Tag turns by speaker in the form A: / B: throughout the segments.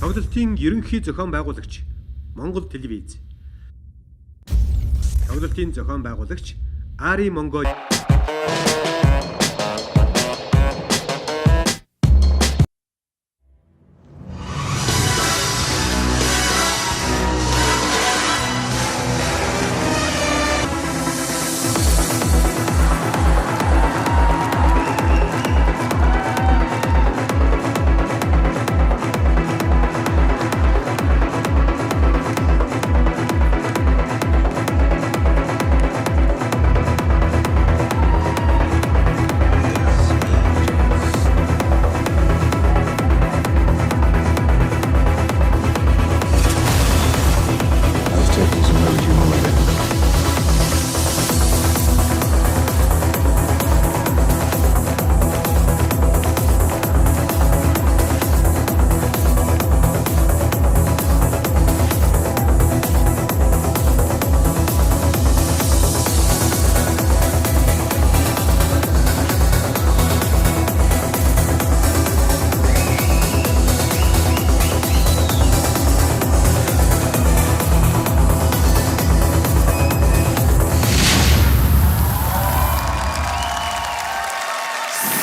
A: Тоглолтын ерөнхий зохион байгуулагч Монгол Телевиз. Тоглолтын зохион байгуулагч Ари Монгол.
B: Those turkeys will know you more than.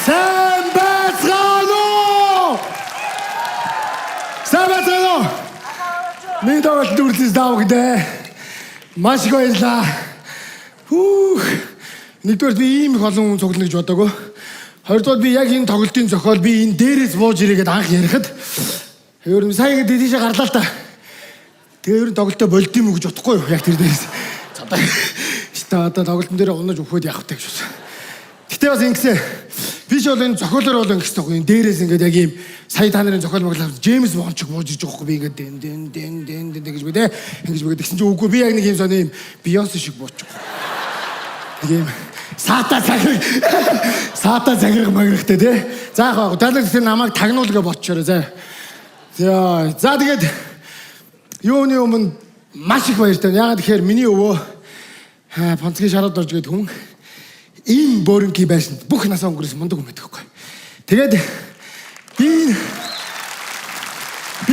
C: Сайн байцгаана уу? Сайн байцгаана уу? Миний тоглолт дүрлээс давагдээ. Маш их баярлалаа. Хүүх. Нэгдүгээр би ийм их олон хүн цуглана гэж бодоагүй. Хоёрдугаар би яг энэ тоглолтын зохиол би энэ дээрээс бууж ирээгээд анх ярихад ер нь сайн ингэ тийшээ гарлаа л та. Тэгээ ер нь тоглолтоо болд юм уу гэж бодохгүй юу? Яг тэр дээрээс. За одоо та одоо тоглолтын дээр унаж өхөөд явах гэж бодсон. Гэтэ бас ингэсэн. Би ч бол энэ зохиолоор бол ингэсэн байхгүй. Энэ дээрээс ингээд яг ийм сая та нарын зохиол моглоо Джеймс Бонд ч бууж иж байгаа байхгүй. Би ингээд дэн дэн дэн дэн дэн гэж би тэ ингэж би тэгсэн чинь үгүй би яг нэг ийм сони ийм Бейонсе шиг буучих. Нэг ийм сата цаграг сата цаграг маграхтай тэ. За яг та нар тэр намайг тагнуулгаа ботчоорой за. За за тэгээд юуны өмнө маш их баяртай. Яагаад тэгэхээр миний өвөө Понцгийн шараад орж гээд хүн ийм бөөрөнки байшинд бүх насаа өнгөрөөс мундаг хүн байдаг байхгүй. Тэгээд би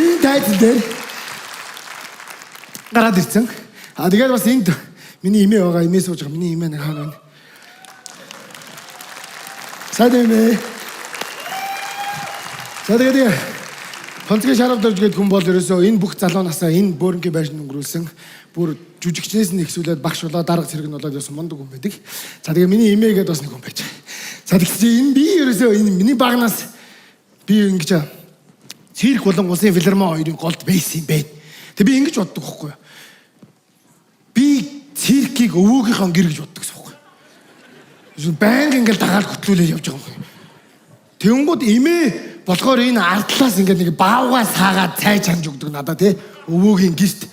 C: энэ тайзан дээр гараад ирсэн. А тэгээд бас энд миний эмээ байгаа, эмээ сууж байгаа. Миний эмээ нэг хаана байна. Сайн эмээ. За тэгээд Понцгийн шарав дөрж гээд хүн бол ерөөсөө энэ бүх залуу насаа энэ бөөрөнки байшинд өнгөрүүлсэн. Бүр жүжигчнээс нь ихсүүлээд багш болоод дарга зэрэг нь болоод явсан мундаг хүн байдаг. За тэгээ миний эмээ гээд бас нэг хүн байж байгаа. За тэгсэн энэ би ерөөсөө энэ миний багнаас би ингэж цирк болон улсын филармони хоёрын голд байсан юм байна. Тэг би ингэж боддог байхгүй юу? Би циркийг өвөөгийнхөө гэр гэж боддог гэсэн байхгүй юу? Байнга ингээл дагаал хөтлүүлээд явж байгаа юм. Тэнгүүд эмээ болохоор энэ ардлаас ингээд нэг баавгаа саагаад цай чанж өгдөг надад тий өвөөгийн гэрт.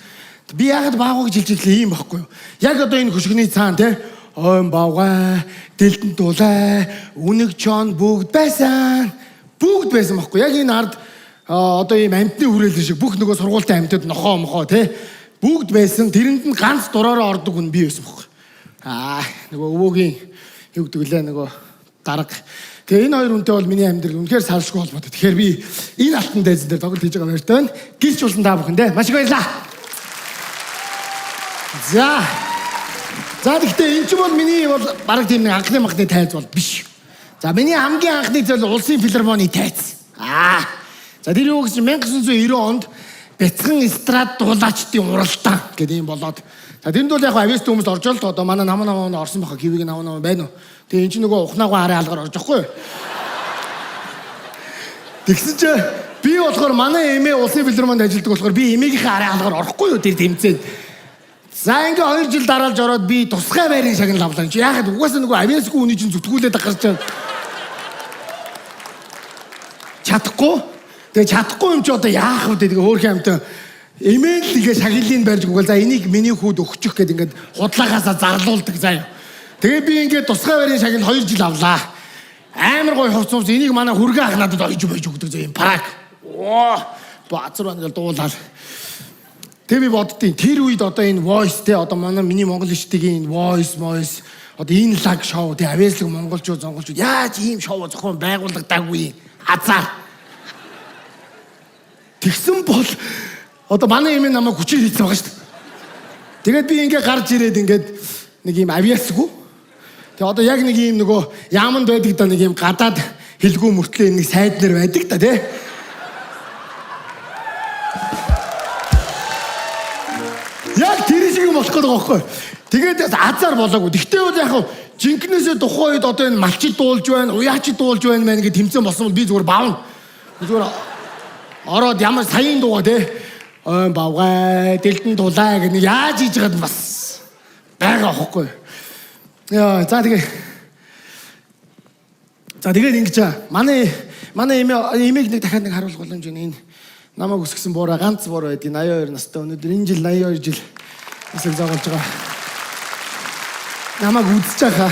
C: Би яагаад баавгаа гэж хэлж ирлээ ийм байхгүй юу? Яг одоо энэ хөшгөний цаана тий ойн баавгаа, дэлдэн дулай, үнэг чон бүгд байсан. Бүгд байсан байхгүй яг энэ ард одоо ийм амьтны хүрээлэн шиг бүх нөгөө сургуультай амьтад нохоо мохоо тий бүгд байсан. Тэрэнд нь ганц дураараа ордог хүн би байсан байхгүй. Аа нөгөө өвөөгийн юу гэдэг лээ нөгөө дарга. Тэгээ энэ хоёр хүнтэй бол миний амьдрал үнэхээр салшгүй холбоотой. Тэгэхээр би энэ алтан дайзан дээр тоглолт хийж байгаа баяртай байна. Гэрч болсон та бүхэндээ маш их баярлалаа. За. За гэхдээ энэ ч бол миний бол бараг тийм нэг анхны махны тайз бол биш. За миний хамгийн анхны зүйл улсын филармоны тайз. Аа. За тэр юу гэсэн 1990 онд Бяцхан эстрад дуулаачдын уралдаан гэдэг юм болоод. За тэнд бол яг авиаст хүмүүс орж л одоо манай нам нам орсон баха кивиг нам нам байна уу. Тэгээ эн чинь нөгөө ухнаагүй арын алгаар орж байхгүй юу? Тэгсэн чи би болохоор манай эмээ улсын филармонд ажилладаг болохоор би эмээгийнхээ арын алгаар орохгүй юу тэр тэмцээнд. За ингээ 2 жил дараалж ороод би тусгай байрын шагнал авлаа. Чи яхад угаасаа нөгөө авиасгүй хүний чинь зүтгүүлээд гарч байгаа. Чадахгүй. Тэгээ чадахгүй юм чи одоо яах вэ? Тэгээ хөөрхөн амтан эмээн л ингээ шагналыг барьж өгөөл. За энийг миний хүүд өгчих гээд ингээд худлагаасаа зарлуулдаг заяа. Тэгээ би ингээд тусгай байрын шагнал 2 жил авлаа. Амар гоё хувц хувц энийг манай хүргэн ах надад ойж бойж өгдөг заяа юм парак. Оо баазар байна гэж дуулаад. Тэгээ би боддیں۔ Тэр үед одоо энэ voice те одоо манай миний Монгол ичтэйгийн энэ voice voice одоо энэ лаг шоу те авьяаслаг монголчууд зонголчууд яаж ийм шоу зохион байгуулагдаагүй азар. Тэгсэн бол одоо манай эмээ намайг хүчээр хийцэн байгаа шүү дээ. Тэгээд би ингээ гарч ирээд ингээд нэг юм авьяасгүй. Тэгээ одоо яг нэг юм нөгөө яаманд байдаг да нэг юм гадаад хэлгүй мөртлөө нэг сайд нар байдаг да тий. Яг тэр шиг юм болох гээд байгаа байхгүй. Тэгээд азар болоогүй. Тэгтээ бол яг жинкнээсээ тухайн үед одоо энэ малчид дуулж байна, уяачид дуулж байна мэн гэж тэмцээн болсон бол би зүгээр бавна. Зүгээр ороод ямар саяын дууга тий. Ой бавгай, дэлдэн дулаа гэх нэг яаж хийж байгаад бас байгаа байхгүй. Яа, за тэгээ. За тэгээд ингэж манай эмээг нэг дахиад нэг харуулах боломж байна. Энэ намайг өсгсөн буурай ганц буурай байдгийг 82 настай өнөөдөр энэ жил 82 жил насыг зоогоолж байгаа. Намайг үзэж байгаа.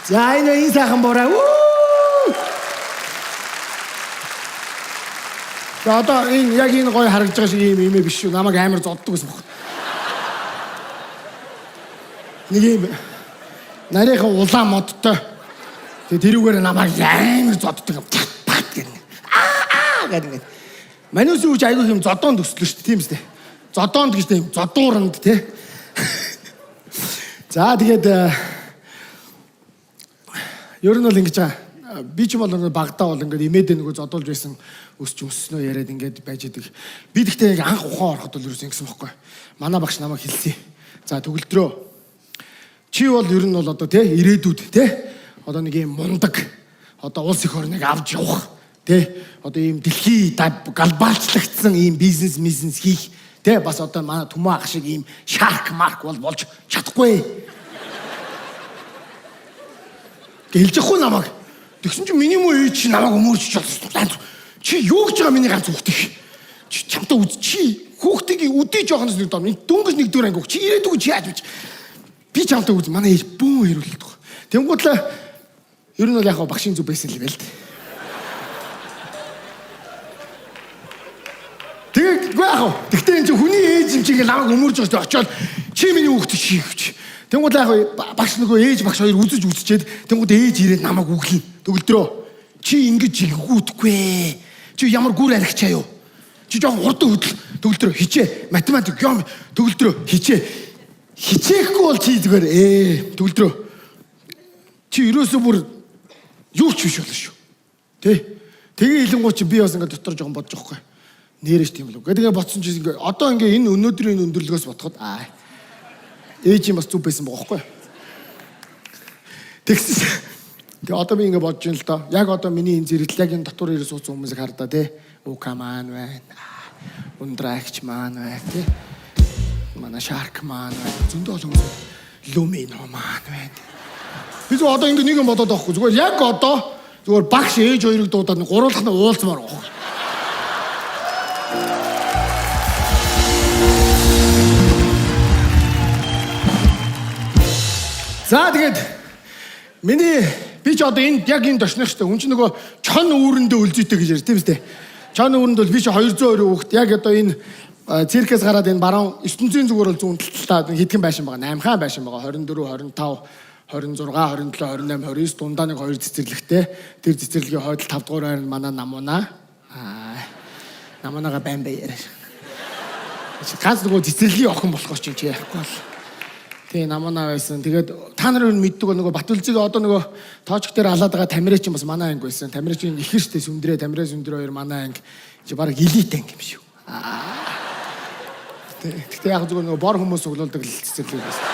C: За энэ сайхан буурай. За одоо энэ яг энэ гоё харагдж байгаа шиг ийм эмээ биш шүү. Намайг амар зоддог гэсэн баг. Нэг ийм нарийнхан улаан модтой. Тэгээ тэрүүгээр намайг амар зоддог юм. Пат гэнэ. Аа гэдэг ингээд. Манайс үуч айгүй юм зодоонд өслөө шүү дээ, тийм үстэй. Зодоонд гэж тийм зодууранд тий. За тэгээд ер нь бол ингэж байгаа. Би ч бол багадаа бол ингээд эмээдээ нөгөө зодуулж байсан өсч өсснөө яриад ингээд байж идэг. Би тэгтээ яг анх ухаан ороход бол ерөөс ингэсэн бохгүй. Манай багш намайг хэлсэн. За төгөлдрөө. Чи бол ер нь бол одоо тий ирээдүйд тий одоо нэг юм мундаг одоо улс эх орныг авч явах тий одоо ийм дэлхий глобалчлагдсан ийм бизнес хийх тий бас одоо манай Түмэн ах шиг ийм шарк марк бол болж чадахгүй. Гэлж явахгүй намайг. Тэгсэн чинь миний муу ээж чи намайг өмөрч чадсан. Чи юу гэж байгаа миний ганц хүүхдийг. Чи чамтай үз чи хүүхдийг үдий жоохоноос нэг дом. Дөнгөж нэгдүгээр анги. Чи ирээдүг чи яаж бич. Би чамтай үз манай ээж бүүн хэрүүлдэг. Тэнгуудлаа ер нь бол яг багшийн зүг байсан л байл л. Тэгээд үгүй яг. Тэгтээ энэ чи хүний ээж юм чи ингээ намайг өмөрж байгаа очоод чи миний хүүхд чи гэж. Тэнгууд яг багш нөгөө ээж багш хоёр үзэж үзчихэд тэнгууд ээж ирээд намайг үглэн. Төгөлдрөө. Чи ингэж гүйтгүй. Чи ямар гүр архичаа юу? Чи жоохон хурдан хөдөл. Төгөлдрөө хичээ. Математик юм. Төгөлдрөө хичээ. Хичээхгүй бол чи зүгээр төгөлдрөө. Чи ерөөсөө бүр юу ч биш болно шүү. Тэ? Тэгээ илэнгуут чи би бас ингээд дотор жоохон бодож байгаа байхгүй. Нэрэж тийм л үг. Тэгээ бодсон чи ингээд одоо ингээд энэ өнөөдрийн өндөрлөгөөс бодоход аа ээж юм бас зүг байсан байгаа байхгүй. Тэгсэн. Тэгээ одоо би ингээд бодож байна л доо. Яг одоо миний энэ зэрэглэл яг энэ дотор ирээ суусан хүмүүсийг хардаа тий. Ука маань байна. Ундрагч маань байна тий. Манай шарк маань байна. Зөндөө олон хүмүүс Лумино маань байна. Би зөв одоо ингээд нэг юм бодоод байгаа хгүй. Зүгээр яг одоо зүгээр багш ээж хоёрыг дуудаад гуруулах нь уулзмаар байгаа. За тэгээд миний би ч одоо энэ яг энэ дошных шүү дээ. Хүн чинь нөгөө чон үүрэндээ өлзийтэй гэж ярьж тийм үстэй. Чон үүрэнд бол би чи 220 хүүхэд яг одоо энэ циркээс гараад энэ баруун ертөнцийн зүгээр бол зүүн талдаа хэдхэн байшин байгаа. 8 хаан байшин байгаа. 24, 25, 26, 27, 28, 29 дундаа нэг 2 цэцэрлэгтэй. Тэр цэцэрлэгийн хойдол 5 дугаар байр нь манай Намуна. Аа Намунага байн бай яриа. Ганц нөгөө цэцэрлэгийн охин болохоор чи ярихгүй бол. Тэгээ Намуна байсан. Тэгээд та нар юу мэддэг нөгөө Батүлзийг одоо нөгөө тоочк дээр алаад байгаа Тамирэ чинь бас манай анги байсан. Тамирэ чинь ихэр штэ сүндрээ, Тамирэ сүндрээ хоёр манай анги. Чи бараг элит анги юм шиг. Аа. Тэгтээ яг зүгээр нөгөө бор хүмүүс цуглуулдаг л цэцэрлэг байсан.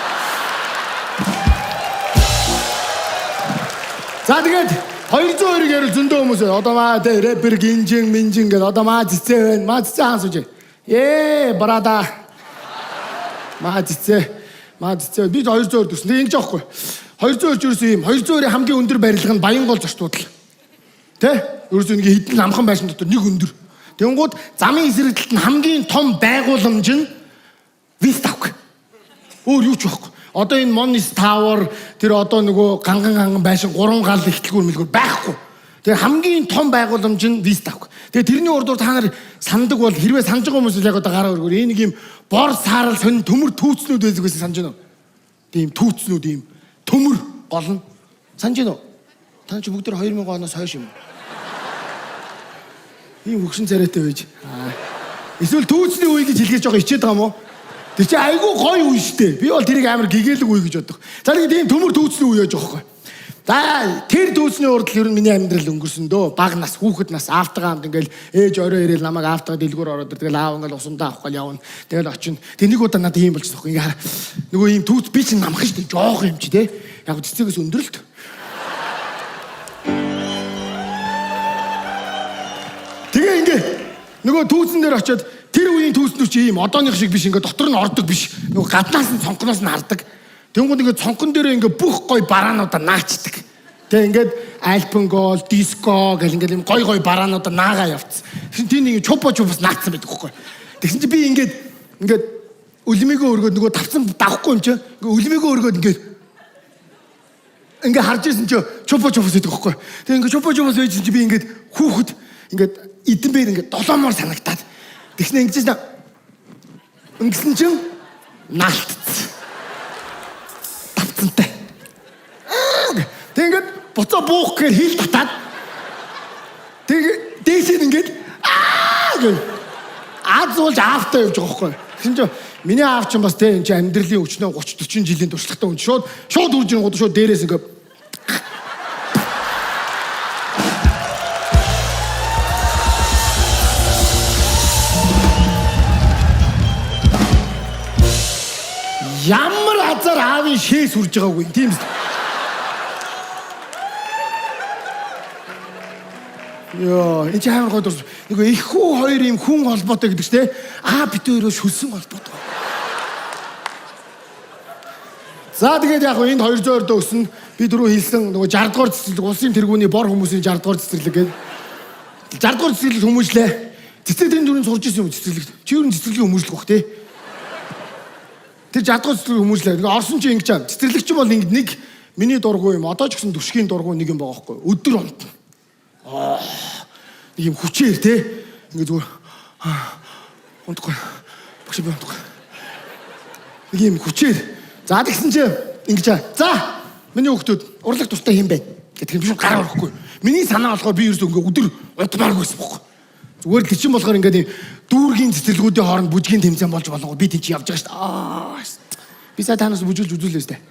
C: За тэгээд 202-ыг ярил зөндөө хүмүүс байна. Одоо маа тэ рэпер гинжин минжин гэдэг одоо маа цэцээ байна. Маа цэцээ хаан сууж. Ээ брада. Маа цэцээ. Маа цэцээ би 202 төсөн. Тэг ингэж аахгүй. 202 ч ерөөсөө ийм 202-ийн хамгийн өндөр барилга нь Баянгол зочдуудал. Тэ? Ерөөсөө нэг хэдэн намхан байшин дотор нэг өндөр. Тэнгууд замын эсрэг талд нь хамгийн том байгууламж нь выставка. Өөр юу ч байхгүй. Одоо энэ Monis Tower тэр одоо нөгөө ганган байшин гурван гал ихтлгүүр мэлгүүр байхгүй. Тэр хамгийн том байгууламж нь выставка. Тэгээ тэрний урдуур та нар сандаг бол хэрвээ санаж байгаа хүмүүс яг одоо гараа өргөр энэ нэг юм бор саарал сонин төмөр түүцнүүд байдаг байсан санаж байна уу? Тийм түүцнүүд ийм төмөр гол нь санаж байна уу? Та чи бүгд 2000 оноос хойш юм уу? Ийм хөгшин царайтай байж. Эсвэл түүцний үе гэж хэлгээж байгаа хичээд байгаа юм уу? Тэр чинь айгүй гоё үе штэ. Би бол тэрийг амар гэгээлэг үе гэж бодох. За тэгээд ийм төмөр түүцний үе яаж байгаа байхгүй. За тэр түүцний урд л ер нь миний амьдрал өнгөрсөн дөө. Баг нас, хүүхэд нас аавтайгаа хамт ингээл ээж орой ирээл намайг аавтайгаа дэлгүүр ороод ир. Тэгэл аав ингээл усамдаа авах гал явна. Тэгэл очино. Тэг нэг удаа надад ийм болчихсон байхгүй. Ингээ нөгөө ийм түүц би чинь намхан штэ. Жоох юм чи те. Яг цэцэгээс өндөрлөлт. Тэгээ ингээ нөгөө түүцэн дээр очиод тэр үеийн түүцнүүд чи ийм одооных шиг биш ингээ дотор нь ордог биш. Нөгөө гаднаас нь цонхноос нь хардаг. Тэнгууд ингээ цонхон дээр ингээ бүх гой бараануудаа наачдаг. Тэгээ ингээд Alpengold, Disco гэл ингээд юм гой гой бараануудаа наагаа явцсан. Тэгсэн тийм нэг чупа чупас наацсан байдаг хөөхгүй. Тэгсэн чи би ингээд ингээд үлмийгөө өргөөд нөгөө тавцан давхгүй юм чи. Ингээ үлмийгөө өргөөд ингээд ингээ харж исэн чи чупа чупас гэдэг хөөхгүй. Тэгээ ингээ чупа чупас байжсэн чи би ингээд хүүхэд ингээд эдэн бээр ингээд долоомоор санагтаад тэгснэ ингэжсэн ингэсэн чин наалтцсан. Тавцантай. Тэг ингээд буцаа буух гэхээр хил татаад тэг дээшээ ингээд аа гэх аз уулж аавтай явж байгаа хөөхгүй. Тэгсэн чинь миний аав чинь бас тэ энэ чинь амьдралын өчнөө 30 40 жилийн туршлагатай хүн шууд шууд үрж ирэнгууд шууд дээрээс ингээд ямар азар аавын шээ сүрж байгаагүй тийм үү? Йоо, энэ чи амар гой дурс. Нөгөө их хүү хоёр юм хүн холбоотой гэдэг чинь те. Аа бид хоёроо шүлсэн холбоотой. За тэгээд яг энд 220 дөө өснө. Би дөрөв хэлсэн нөгөө 60 дугаар цэцэрлэг улсын тэргүүний бор хүмүүсийн 60 дугаар цэцэрлэг гэдэг. 60 дугаар цэцэрлэг хүмүүжлээ. Цэцэрлэг энэ дөрөв сурж исэн юм цэцэрлэгт. Чи ер нь цэцэрлэгийн хүмүүжлэх бах те. Тэр 60 дугаар цэцэрлэг хүмүүжлээ. Тэгээ орсон чи ингэж чам. Цэцэрлэгч бол ингэ нэг миний дургу юм. Одоо ч гэсэн түшгийн дургу нэг юм байгаа байхгүй. Өдөр унтна. Нэг юм хүчээр те. Ингээ зүгээр унтахгүй. Багш би унтахгүй. Нэг юм хүчээр. За тэгсэн чи ингэж чаа. За миний хүүхдүүд урлаг дуртай юм байна гэдэг юм биш гар орохгүй. Миний санаа болохоор би ерөөсөө ингээ өдөр унтмааргүй байсан бохгүй. Зүгээр л чинь болохоор ингээд дүүргийн цэцэрлэгүүдийн хооронд бүжгийн тэмцээн болж болонгоо би тийч явж байгаа шүү дээ. Аа. Би сая танаас бүжүүлж үзүүлээ шүү дээ.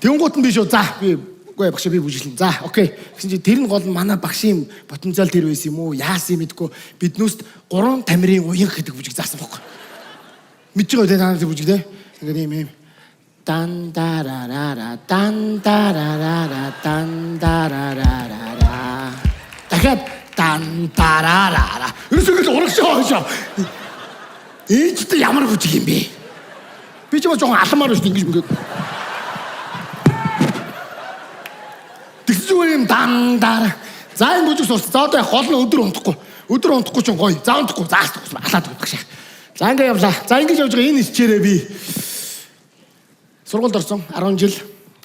C: Тэнгуут нь би шүү. За би үгүй багш би бүжиглэн. За окей. Тэгсэн чинь тэр нь гол нь манай багшийн потенциал тэр байсан юм уу? Яасан юм мэдгүй. Биднүүст 3 тамирын уянх гэдэг бүжиг заасан бохгүй. Мэдж байгаа үү та нар бүжиг те? Ингээд ийм ийм дан дарарара дан дарарара дан дарарарара. Дахиад дан дарарара. Ерөөсөө л урагш хойшоо. Энэ ч ямар бүжиг юм бэ? Би ч жоохон аламаар шүү дээ ингэж ингээд. Тэгсэн зүгээр юм дан дараа. За энэ бүжиг сурсан. За одоо яг гол нь өдөр унтахгүй. Өдөр унтахгүй чинь гоё. За унтахгүй. За алаад өгөх шах. За ингэ явлаа. За ингэж явж байгаа энэ хичээрээ би сургуульд орсон. 10 жил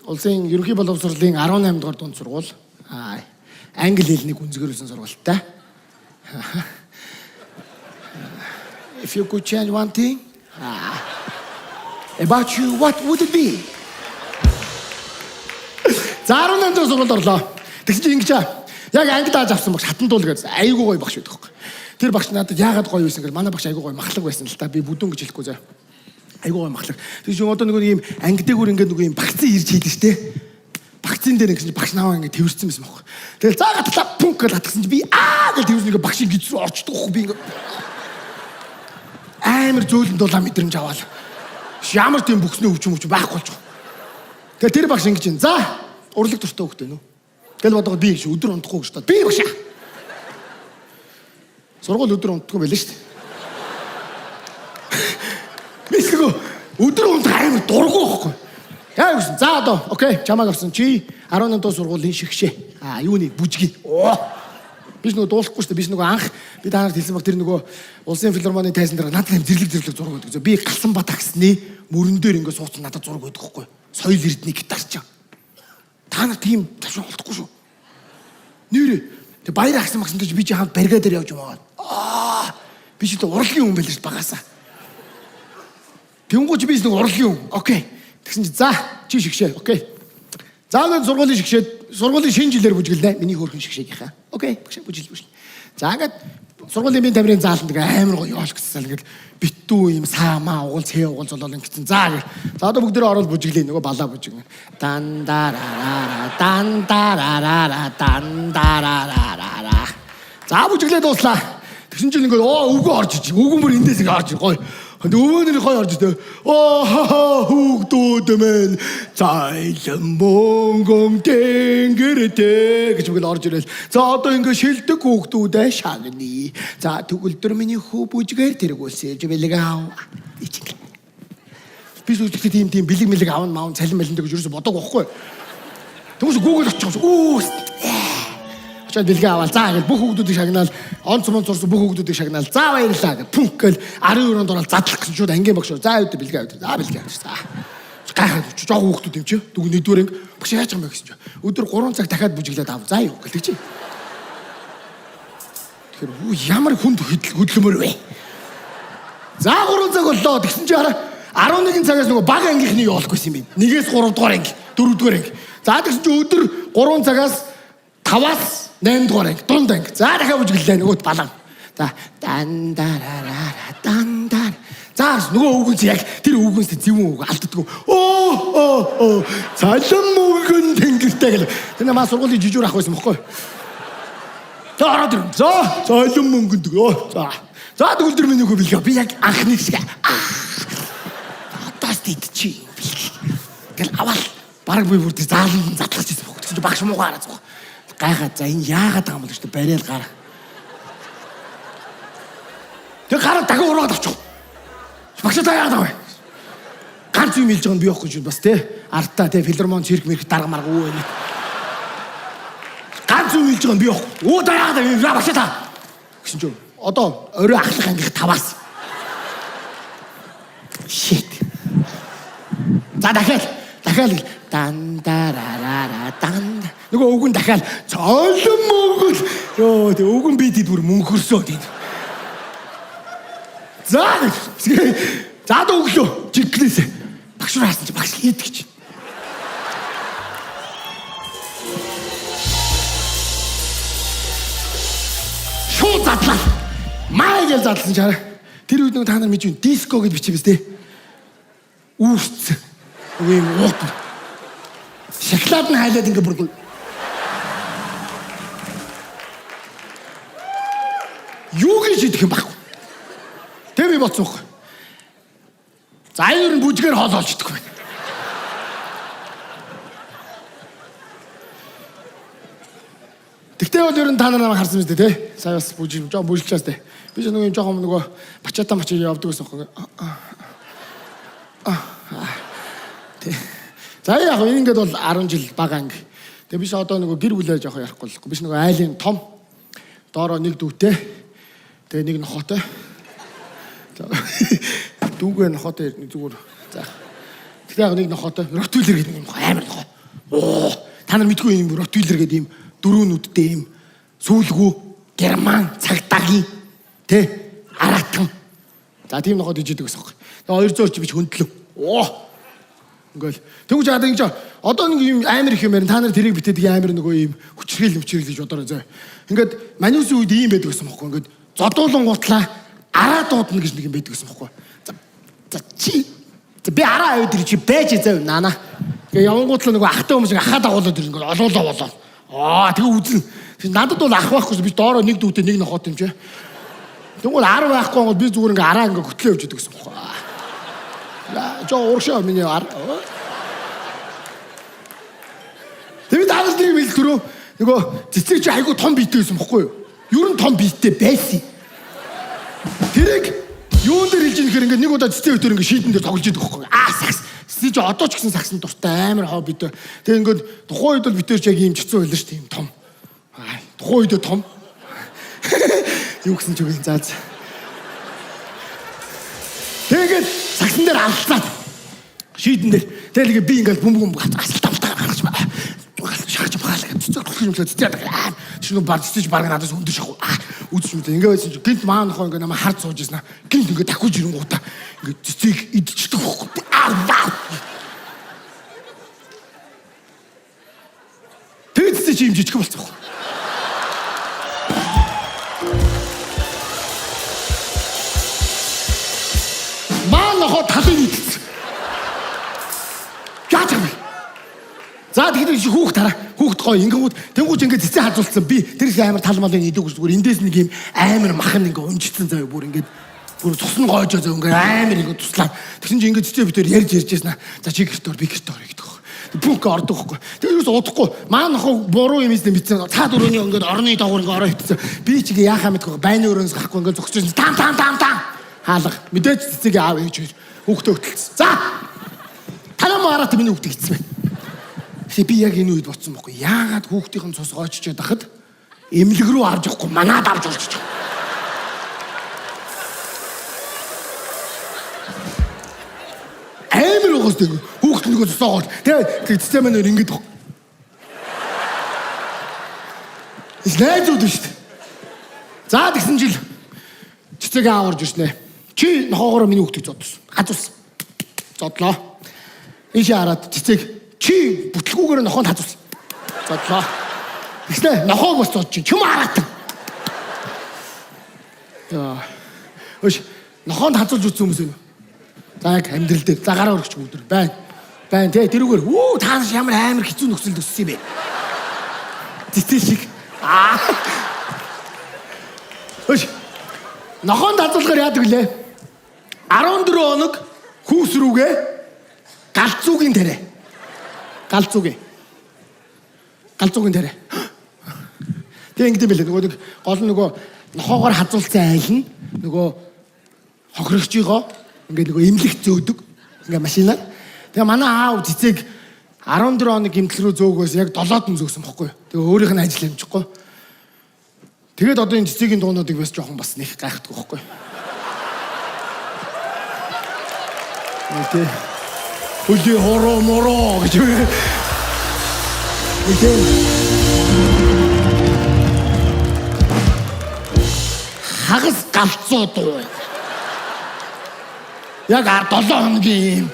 C: улсын ерөнхий боловсролын 18 дугаар дунд сургууль. Аа англи хэлнийг үнзгэрүүлсэн сургуультай. If you could change one thing about you, what would it be? За 18 дугаар сургуульд орлоо. Тэгсэн чинь ингэж яг анги дааж авсан багш хатан дуул гэсэн айгүй гоё багш байдаг хөөе. Тэр багш надад яагаад гоё байсан гэвэл манай багш айгүй гоё махлаг байсан л та. Би бүдүүн гэж хэлэхгүй заа. Айгүй гоё махлаг. Тэр чинь одоо нөгөө ийм анги дээгүүр ингээд нөгөө ийм багцын ирж хийлээ штэ. Багцын дээр гэсэн чинь багш наваа ингээд тэрвэрсэн байсан байхгүй. Тэгэл заа гатлаа пүнк гэж гатгсан чинь би аа гэж тэрвэрсэн ингээд багшийн гиз рүү орчдөг байхгүй би ингээд амар зөөлөн дулаан мэдрэмж аваал. Ямар тийм бүхсний өвчин өвчин байхгүй болж байгаа. Тэгэл тэр багш ингэж юм. За урлаг дуртай хөхтэй нүү. Тэгэл бодоход би шиг өдөр унтахгүй гэж бодоод би багш. Сургууль өдөр унтдаггүй байлаа шүү дээ. Би нөгөө өдөр унтах амар дургу байхгүй. Яа гэсэн. За одоо окей чамааг авсан чи 18 дугаар сургуулийн шигшээ. А юуны бүжгийн. Оо. Би нөгөө дуулахгүй шүү дээ. Би нөгөө анх би та нарт хэлсэн баг тэр нөгөө улсын филармонийн тайзан дээр надад юм зэрлэг зэрлэг зураг өгдөг. Би галсан ба таксны мөрөн дээр ингээ сууцсан надад зураг өгдөг байхгүй. Соёл эрдний гитарч. Та нар тийм тавшин олдохгүй шүү. Нэрээ. Тэг баяр агсан магсан гэж би чи хамт барига дээр явж байгаа. Аа би чи урлагийн хүн байлаа шүү багасаа. Тэнгууч би нэг урлагийн хүн. Окей. Тэгсэн чи за чи шигшээ. Окей. За нэг сургуулийн шигшээд сургуулийн шинэ жилээр бүжиглэнэ. Миний хөөрхөн шигшээгийнхаа. Окей. Багш бүжил бүжил. За ингээд сургуулийн бие тамирын зааланд ингээ амар гоё ёолк гэсэн ингээд битүү юм саамаа угуул цээ угуул золол ингэсэн. За гэл. За одоо бүгдээрээ орол бүжиглээ нөгөө балаа бүжиг. Дандарарара дандарарара дандарарара. За бүжиглээ дууслаа. Тэгсэн чинь ингээд оо өвгөө орж иж. Өвгөн бүр эндээс ингээ орж гоё. Өвгөн гоё орж иж. Оо хүүхдүүд мэн зайлан мөнгөм тэнгэртэй гэж бүгд орж ирэл. За одоо ингээ шилдэг хүүхдүүдээ шагнъя. За төгөлдөр миний хүү бүжгээр тэргүүлсэж бэлэг аав. Би сүлжтэй тийм бэлэг мэлэг аавн маавн цалин малин гэж юусэн бодог байхгүй. Тэгвэл Google очих юм. Үү. Очоод бэлгээ аваад за гэл бүх хүүхдүүдийг шагнаал онц монц орсон бүх хүүхдүүдийг шагнаал за баярлаа гэл пүнк гэл 12 онд ороод задлах гэсэн шууд ангийн багш за үүдээ бэлгээ аваад за бэлгээ авч за гайхаад жоох хүүхдүүд юм чи дүүг нэгдүгээр анги багш яаж юм бэ гэсэн чи өдөр 3 цаг дахиад бүжиглээд ав за юу гэлдэг чи. Тэгэхээр ямар хүнд хөдөлмөр вэ? За 3 цаг боллоо тэгсэн чи хараа 11 цагаас нөгөө бага ангийнхны явуулахгүйсэн юм байна. 1-ээс 3 дугаар анги, 4 дугаар анги. За тэгсэн чи өдөр 3 цагаас 5-аас 8 дугаар анги, дунд анги. За дахиад бүжиглээ нөгөөт балан. За дандарарара дандар. За нөгөө өвгөн чи яг тэр өвгөнс зөвүүн үг алддаггүй. Оо оо оо цалин мөнгөн тэнгэртэй гэл. Тэр маа сургуулийн жижүүр ах байсан бохгүй. За ороод ирв. За цалин мөнгөн тэг. За. За төгөлдөр миний хөө бэлгээ. Би яг анхны шиг. Одоос идчих юм бэлгээ. Гэл аваал. Бараг би бүр тэр зааланд задлаж ирсэн бохоо. Тэгсэн чи багш муугаа хараад зух. Гайхаад за энэ яагаад байгаа юм бол гэж барайл гараа. Тэг гараа дахин ураад авчих. Багш та яагаад байгаа вэ? Ганц юм хэлж байгаа нь би явахгүй чинь бас те. Артаа те филармон цирк мэрх дарга марга үү энэ. Ганц юм хэлж байгаа нь би явахгүй. Өө та яагаад вэ? Багш та. Гэсэн чинь одоо орой ахлах ангих 5-аас. Shit. За дахиад дандарарара дан. Нөгөө өвгөн дахиад цолон мөнгөл. Йоо тэг өвгөн би тэд бүр мөнхөрсөө тийм. За за өглөө жигглээс багш руу харсан чи багш идэх чи. Шууд задлаа. Маа гэж задлсан чи хараа. Тэр үед нөгөө та нар мэдв диско гэж бичиж биз дээ. Үүсцэн. Нөгөө юм уут. Шоколад нь хайлаад ингээ бүр юу гэж идэх юм байхгүй. Тэр би бодсон байхгүй. За энэ юу бүжгээр хоол олж идэх байна. Тэгтээ бол ер нь та нар намайг харсан биз дээ тий. Сая бас бүжиг жоо бүжилчаас тий. Би ч нөгөө юм жоохон нөгөө бачаата мачаа явдаг гэсэн байхгүй. Тий. За яг энэ ингээд бол 10 жил бага анги. Тэгээ би ч одоо нөгөө гэр бүлээ жоохон ярихгүй л. Би ч нөгөө айлын том доороо нэг дүүтэй. Тэгээ нэг нохоотой. Дүүгээ нохоотой зүгээр. За. Тэгтээ яг нэг нохоотой ротвейлер гэдэг юм амар нохоо. Оо та нар мэдгүй юм ротвейлер гэдэг юм дөрөв нүдтэй юм сүүлгүү герман цагдаагийн тэ аратан. За тийм нохоод ижидэг гэсэн юм. Тэгээ 200 орчим бич хөндлөө. Оо. Ингээл тэгвэл яагаад ингэж одоо нэг юм амар их юм ярина. Та нар тэрийг битээдэг амар нөгөө юм хүчрхийл хүчрхийл гэж бодороо зөө. Ингээд манюсын үед ийм байдаг гэсэн юм бохгүй. Ингээд зодуулан гутлаа араа дуудана гэж нэг юм байдаг гэсэн бохгүй. За чи би араа аваад ир чи байж зав наана. Тэгээ явангуутлаа нөгөө ахтай хүмүүс ахаа дагуулад ир ингээд олоолоо болоо. Аа тэгээ үзэн. Надад бол ах байхгүй би доороо нэг дүүтэй нэг нохот юм чи. Тэгвэл ар байхгүй бол би зүгээр ингээ араа ингээ хөтлөө явж идэг гэсэн бохгүй. Жоо урагшаа миний ар. Тэгээд данаас нэг мэл төрөө нөгөө цэцэг чи айгу том биетэй байсан бохгүй юу? Ер нь том биетэй байсан. Тэрийг юун дээр хэлж ийм гэхээр ингээ нэг удаа цэцэг өтөр ингээ шийдэн дээр тоглож идэг бохгүй юу? Аа сакс. Цэцэг чи одоо ч гэсэн саксан дуртай амар хоо биетэй. Тэгээд ингээ тухайн үед бол битэр чи яг ийм чицэн байлаа шүү дээ ийм том. Аа тухайн үед том. Юу гэсэн ч үгүй заа. Тэгээд сагсан дээр алцаад шийдэн дээр тэгэл ингээ би ингээл бөмбөг бөмбөг асалт амтаа гаргаж шахаж баалаа гэж цэцэг юм цэцэг аа чи нөө бар цэцэж баг надаас өндөр шахав аа үзэж мэт ингээ байсан чи гинт маа нохоо ингээ намайг харж сууж ирсэн гинт ингээ дахиж ирэнгуудаа ингээ цэцгийг идчихдэг байхгүй аа вау тэгээд цэцэг чи юм жижиг болсон байхгүй. Талын нийтэлсэн. Яаж юм бэ? За тэгэхээр чи хүүхд хараа. Хүүхд гоё ингэнгүүт тэнгуүч ингэ цэцэн хазуулсан. Би тэр их амар тал малын идэг зүгээр эндээс нэг юм амар махан ингэ унжицсан заяа бүр ингэ бүр цус нь гоожоо заяа ингэ амар ингэ туслаа. Тэгсэн чи ингэ цэцэн битээр ярьж ярьж ясна. За чи гэрт ор би гэрт ор гэдэг. Пүнк ордог байхгүй. Тэр юус удахгүй. Маа нохоо буруу юм ийсэн мэдсэн. Цаад өрөөний ингээд орны доогуур ингээд ороо хитсэн. Би чигээ яхаа мэдгүй. Байны өрөөнөөс гарахгүй ингээд зогсож байсан. Там там там там. Хаалга. Мэдээж цэцэгийн аав ээж хоёр хүүхдээ хөтөлсөн. За. Танаа муу хараад миний хүүхдээ хитсэн байна. Тэгээ би яг энэ үед бодсон байхгүй. Яагаад хүүхдийн цус гооччод байхад эмнэлэг рүү авч явахгүй манад авч болж байгаа. Амар угаас тэг хүүхд нөгөө цусаа гоол. Тэгээ цэцэн маань өөр ингэж. Эс найзууд шүү дээ. За тэгсэн жил цэцэгээ аав орж ирснэ. Чи нохоогоороо миний хүүхдийг зодсон. Хазуулсан. Зодлоо. Ийшээ хараад цэцэг чи бүтлгүүгээр нохоонд хазуулсан. Зодлоо. Тэгснэ нохоог бас зодчих. Чүм хараатан. Яа. Өш нохоонд хазуулж үзсэн хүмүүс юм. За яг амьдрал дээр за гараа өргөч бүгд байна. Байна тий тэрүүгээр үү та нар ямар амар хэцүү нөхцөлд өссөн юм бэ? Цэцэн шиг. Аа. Өш. Нохоонд хазуулахаар яадаг лээ? 14 хоног хүүс рүүгээ галзуугийн тариа. Галзуугийн. Галзуугийн тариа. Тэг ингэдэм билээ. Нөгөө нэг гол нь нөгөө нохоогоор хазуулсан айл нь нөгөө хохирогчийгоо ингээд нөгөө эмнэлэгт зөөдөг. Ингээ машинаар. Тэгээ манай аав цэцэг 14 хоног эмнэлэг рүү зөөгөөс яг 7-д нь зөөсөн бохгүй. Тэгээ өөрийнх нь ажил амжихгүй. Тэгээд одоо энэ цэцэгийн дуунуудыг бас жоохон бас нэг гайхдаггүй бохгүй. Тэ. Хүли хороо мороо гэж. Тэ. Хагас галзуу дуу. Яг 7 хоногийн юм.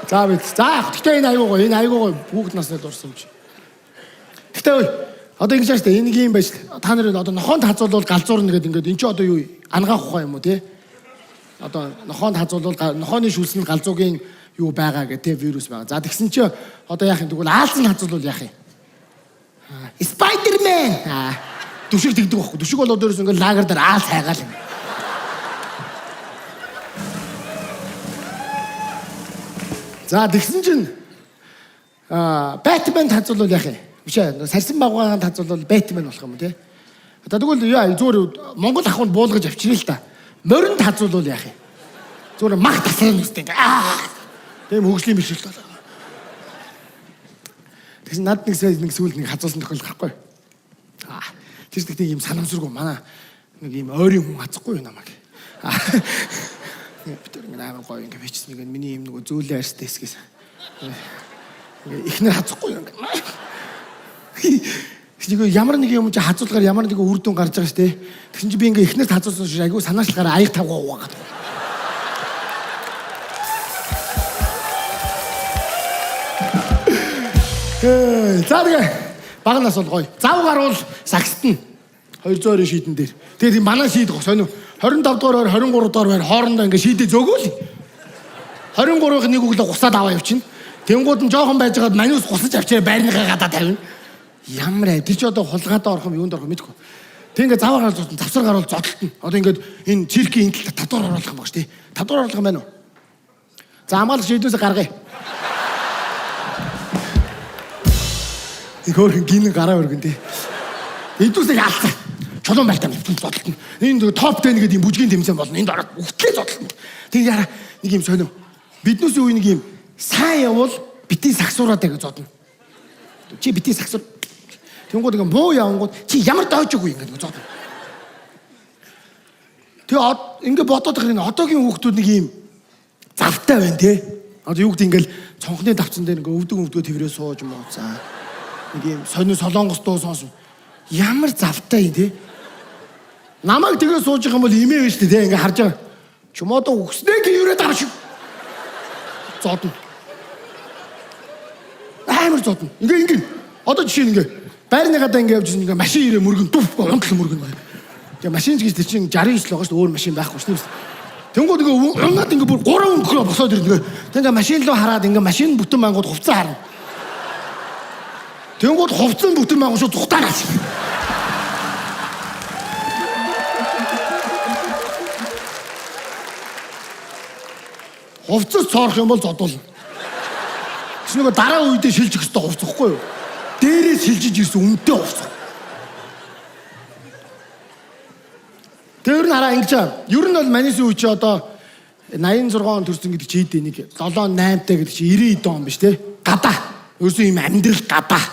C: За бид. За гэхдээ энэ аюу гоё, энэ аюу гоё бүгд насны дурсан юм чи. Гэхдээ одоо ингэж ааш та энэ юм байж та нар одоо нохоонд хазуулвал галзуурна гэдэг ингээд эн чи одоо юу ангаах ухаан юм уу те? Одоо нохоонд хазуулвал нохооны шүлсэнд галзуугийн юу байгаа гэх те вирус байгаа. За тэгсэн чи одоо яах юм тэгвэл аалзан хазуулвал яах юм? Спайдермен. Түшиг тэгдэг байхгүй. Түшиг бол одоо ерөөс ингээд лагер дээр аал хайгаал юм. За тэгсэн чинь Бэтмен хазуулвал яах юм? Биш ээ, сарсан багваан хазуулвал Бэтмен болох юм уу те? Одоо тэгвэл яа зүгээр Монгол ахуйд буулгаж авчирна л та. Моринд хазуулвал яах юм? Зүгээр мах тасрын үстэй ингээ. Аа. Тийм хөгжлийн бэрхшээл болоо. Тэгсэн над нэг нэг сүүлд нэг хазуулсан тохиолдол гарахгүй. Аа. Тэр нэг юм санамсаргүй манай нэг юм ойрын хүн хазахгүй юм намайг. Аа. Би тэр ингээ амар гоё ингээ бичсэн нэг миний юм нөгөө зөөлөн арьстай хэсгээс. Ингээ ихнэр хазахгүй юм. Нэг ямар нэг юм чи хазуулгаар ямар нэг үр дүн гарч байгаа шүү дээ. Тэгсэн чи би ингээ ихнэр хазуулсан шиг айгүй санаачлахаар аяг тавгаа угаагаад. За тэгээ бага нас бол гоё. Зав гарвал сагстна. 220 шийдэн дээр. Тэгээд тийм манай шийдэх сонио 25 дугаар байр 23 дугаар байр хоорондоо ингээ шийдээ зөөгөөл. 23-ын нэг өглөө гусаад аваа явчихна. Тэнгууд нь жоохон байжгаад манус гусаж авчираа байрныхаа гадаа тавина. Ямар ай тэр чи одоо хулгайдаа орох юм юунд орох юм мэдгүй. Тэг ингээ зав гарвал зодтон завсар гарвал зодтолтно. Одоо ингээд энэ циркийн энэ талд 5 дугаар оруулах юм баг шүү дээ. 5 дугаар оруулах юм байна уу? За хамгаалагч шийдвэсээ гаргая. Их хөөрхөн гинэн гараа өргөн тий. Эдүүсийг алцаа. Чулуун байлтаа зодтолтно. Энэ топ 10 гэдэг юм бүжгийн тэмцээн болно. Энд ороод бүгдлээ зодтолтно. Тэг яра нэг юм сонио. Биднээс үе нэг юм сайн явбал битгий сагсуураад гэж зодно. Чи битгий сагсуур. Тэнгууд ингээ муу явангууд чи ямар дойжоогүй ингээ зодно. Тэгээ ингээ бодоод байгаа энэ одоогийн хүүхдүүд нэг юм завтай байна тий. Одоо юу гэдэг ингээл цонхны давцан дээр ингээ өвдөг өвдгөө тэрвэрээ сууж мууцаа. Нэг юм сонио солонгос дуу сонс. Ямар завтай юм тий. Намайг тэгээ сууж байгаа юм бол имээ биш тий ингээ харж байгаа. Чум одоо үгснээ гэрээ дарш. Зодно. Амар зодно. Ингээ ингээ. Одоо жишээ нь ингээ байрны гадаа ингээ явж ингээ машин ирээ мөргөн дүф унтал мөргөн. Тэгээ машин ч гэж тэр чинь 69 л байгаа шүү дээ. Өөр машин байхгүй шүү дээ. Тэнгууд ингээ унаад ингээ бүр 3 өнгөрөө босоод ирнэ. Тэг ингээ машин руу хараад ингээ машин бүтэн мангууд хувцас харна. Тэнгууд хувцсан бүтэн мангууд шууд зүхтаа гарч. Хувцас цоорох юм бол зодуулна. Тэс нөгөө дараа үедээ шилжих ёстой хувцас ихгүй юу? Дээрээ шилжиж ирсэн үнэтэй хувцас. Тэр нь хараа ингэж ер нь бол манайсын үе чи одоо 86 он төрсэн гэдэг чи хэдий нэг 7 8-тай гэдэг чи 90 он биш те. Гадаа. Ерөөсөө юм амьдрал гадаа.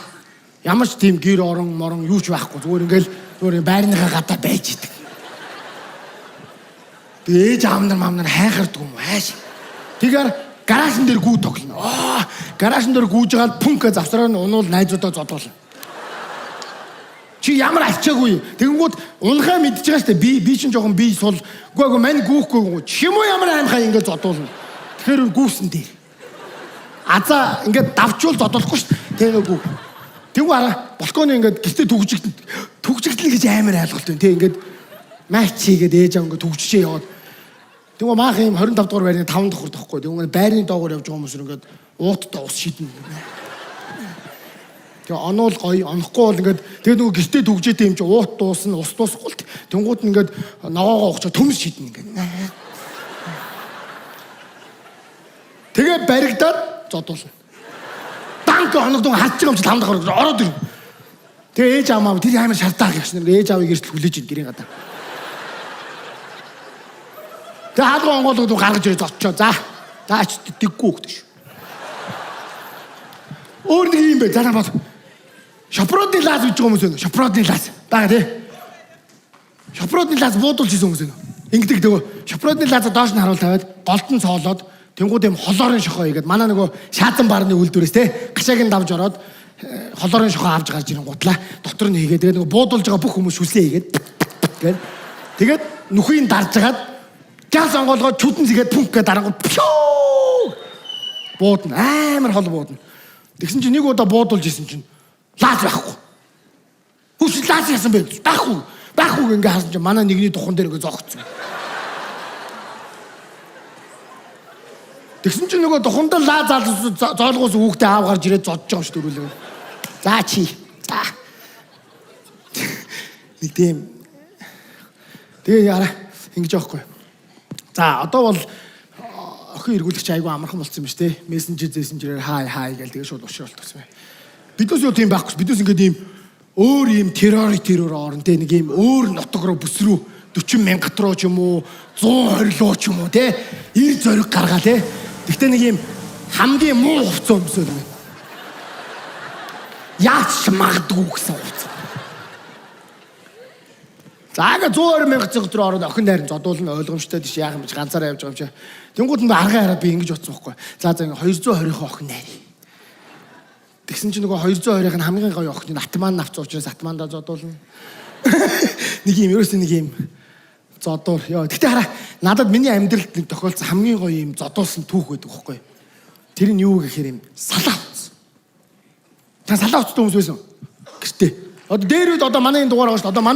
C: Ямар ч тийм гэр орон морон юу ч байхгүй. Зүгээр ингээл зүгээр байрныхаа гадаа байж идэг. Тэгээ ээж аав нар мам нар хайхардаг юм ааш. Тэгэхээр гаражн дээр гүү тоглоно. Аа, гаражн дээр гүүж байгаа пүнкэ завсраар нь унуул найзуудаа зодуулна. Чи ямар ачаагүй. Тэгэнгүүт унахаа мэдж байгаа штэ. Би чинь жоохон би сул. Үгүй мань гүүхгүй. Чим үү ямар аимхаа ингэ зодуулна. Тэгэхээр гүүсэн дээр. Азаа ингэ давчуул зодуулахгүй штэ. Тэгээ гүү. Тэгвэл араа балконы ингэ гэртээ түгжигдэн. Түгжигдэл гэж амар ойлголт байна. Тэг ингэ матч хийгээд ээж аав ингэ түгжчихээ яваад. Тэгвэл маах юм 25 дугаар байрны 5 давхар тахгүй. Тэгвэл байрны доогоор явж байгаа хүмүүс ингээд ууттай ус шидэнэ. Тэгээ онуул гоё, онохгүй бол ингээд тэгээ нөгөө гэртээ түгжээтэй юм чи уут дуусна, ус дуусахгүй л. Тэнгууд нь ингээд ногоогоо ухчаа төмс шидэнэ ингээд. Тэгээ баригдаад зодуулна. Данк оногдон хатж байгаа юм чи 5 давхар ороод ирв. Тэгээ ээж аав маа тэр амар шартаа гэх шнэр ээж аавыг эртэл хүлээж ин гэрийн гадаа. Тэгээ хаалга онгоолгод гаргаж ирээ зодчоо. За. Заач дэггүй хөхтэй шүү. Өөр нэг юм бэ. За бод. Шопродны лаз гэж байгаа хүмүүс байна. Шопродны лаз. Бага тий. Шопродны лаз буудулж исэн хүмүүс байна. Ингэдэг нөгөө шопродны лаза доош нь харуул тавиад голд нь цоолоод тэнгууд юм холоорын шохоо хийгээд манай нөгөө шаазан барны үйлдвэрээс тий гашааг нь давж ороод холоорын шохоо авч гарч ирэн гутлаа дотор нь хийгээд тэгээ нөгөө буудулж байгаа бүх хүмүүс шүлсээ хийгээд гээд тэгээд нүхийг дарж хагаад газ онгоолгоо чүдэн зэгээд пүнк гээд дарангууд пшөө буудна амар хол буудна. Тэгсэн чинь нэг удаа буудулж исэн чинь лаз байхгүй. Хүч лаз ясан бэ? Байхгүй. Байхгүй ингээ харсан чинь манай нэгний духан дээр ингээ зогцсон. Тэгсэн чинь нөгөө духандаа лаз зоолгоос хүүхдээ аав гарч ирээд зодж байгаа юм шиг дөрүүлээ. За чи. За. Нэг тийм. Тэгээ яра ингэж яахгүй. За одоо бол охин эргүүлэгч айгүй амархан болсон юм биш те. Мессенжер зэсенжерээр хай хай гэл тэгээ шууд ушралт болсон бай. Биднээс юу тийм байхгүй. Биднээс ингээд ийм өөр ийм террор орно те. Нэг ийм өөр нутаг руу бүс рүү 40 мянгат руу ч юм уу 120 руу ч юм уу те. Ир зориг гаргаа те. Тэгтээ нэг ийм хамгийн муу хувцас өмсөөл юм. Яаж ч магадгүй гэсэн хувцас. За ингээ 120 мянга зэг рүү ороод охин найран зодуулна ойлгомжтой тийш яах юм бэ ганцаараа явж байгаа юм чи. Тэнгууд нь аргаа хараад би ингэж утсан байхгүй. За за ингээ 220-ийн охин найр. Тэгсэн чинь нөгөө 220-ийн нь хамгийн гоё охин нь атман навц учраас атмандаа зодуулна. Нэг юм ерөөсөө нэг юм зодуур. Йоо. Гэтэ хараа надад миний амьдралд нэг тохиолдсон хамгийн гоё юм зодуулсан түүх байдаг байхгүй. Тэр нь юу гэхээр юм салаа утас. Та салаа утастай хүмүүс байсан. Гэртээ. Одоо дээр үед одоо манай энэ дугаар байгаа шүү дээ. Одоо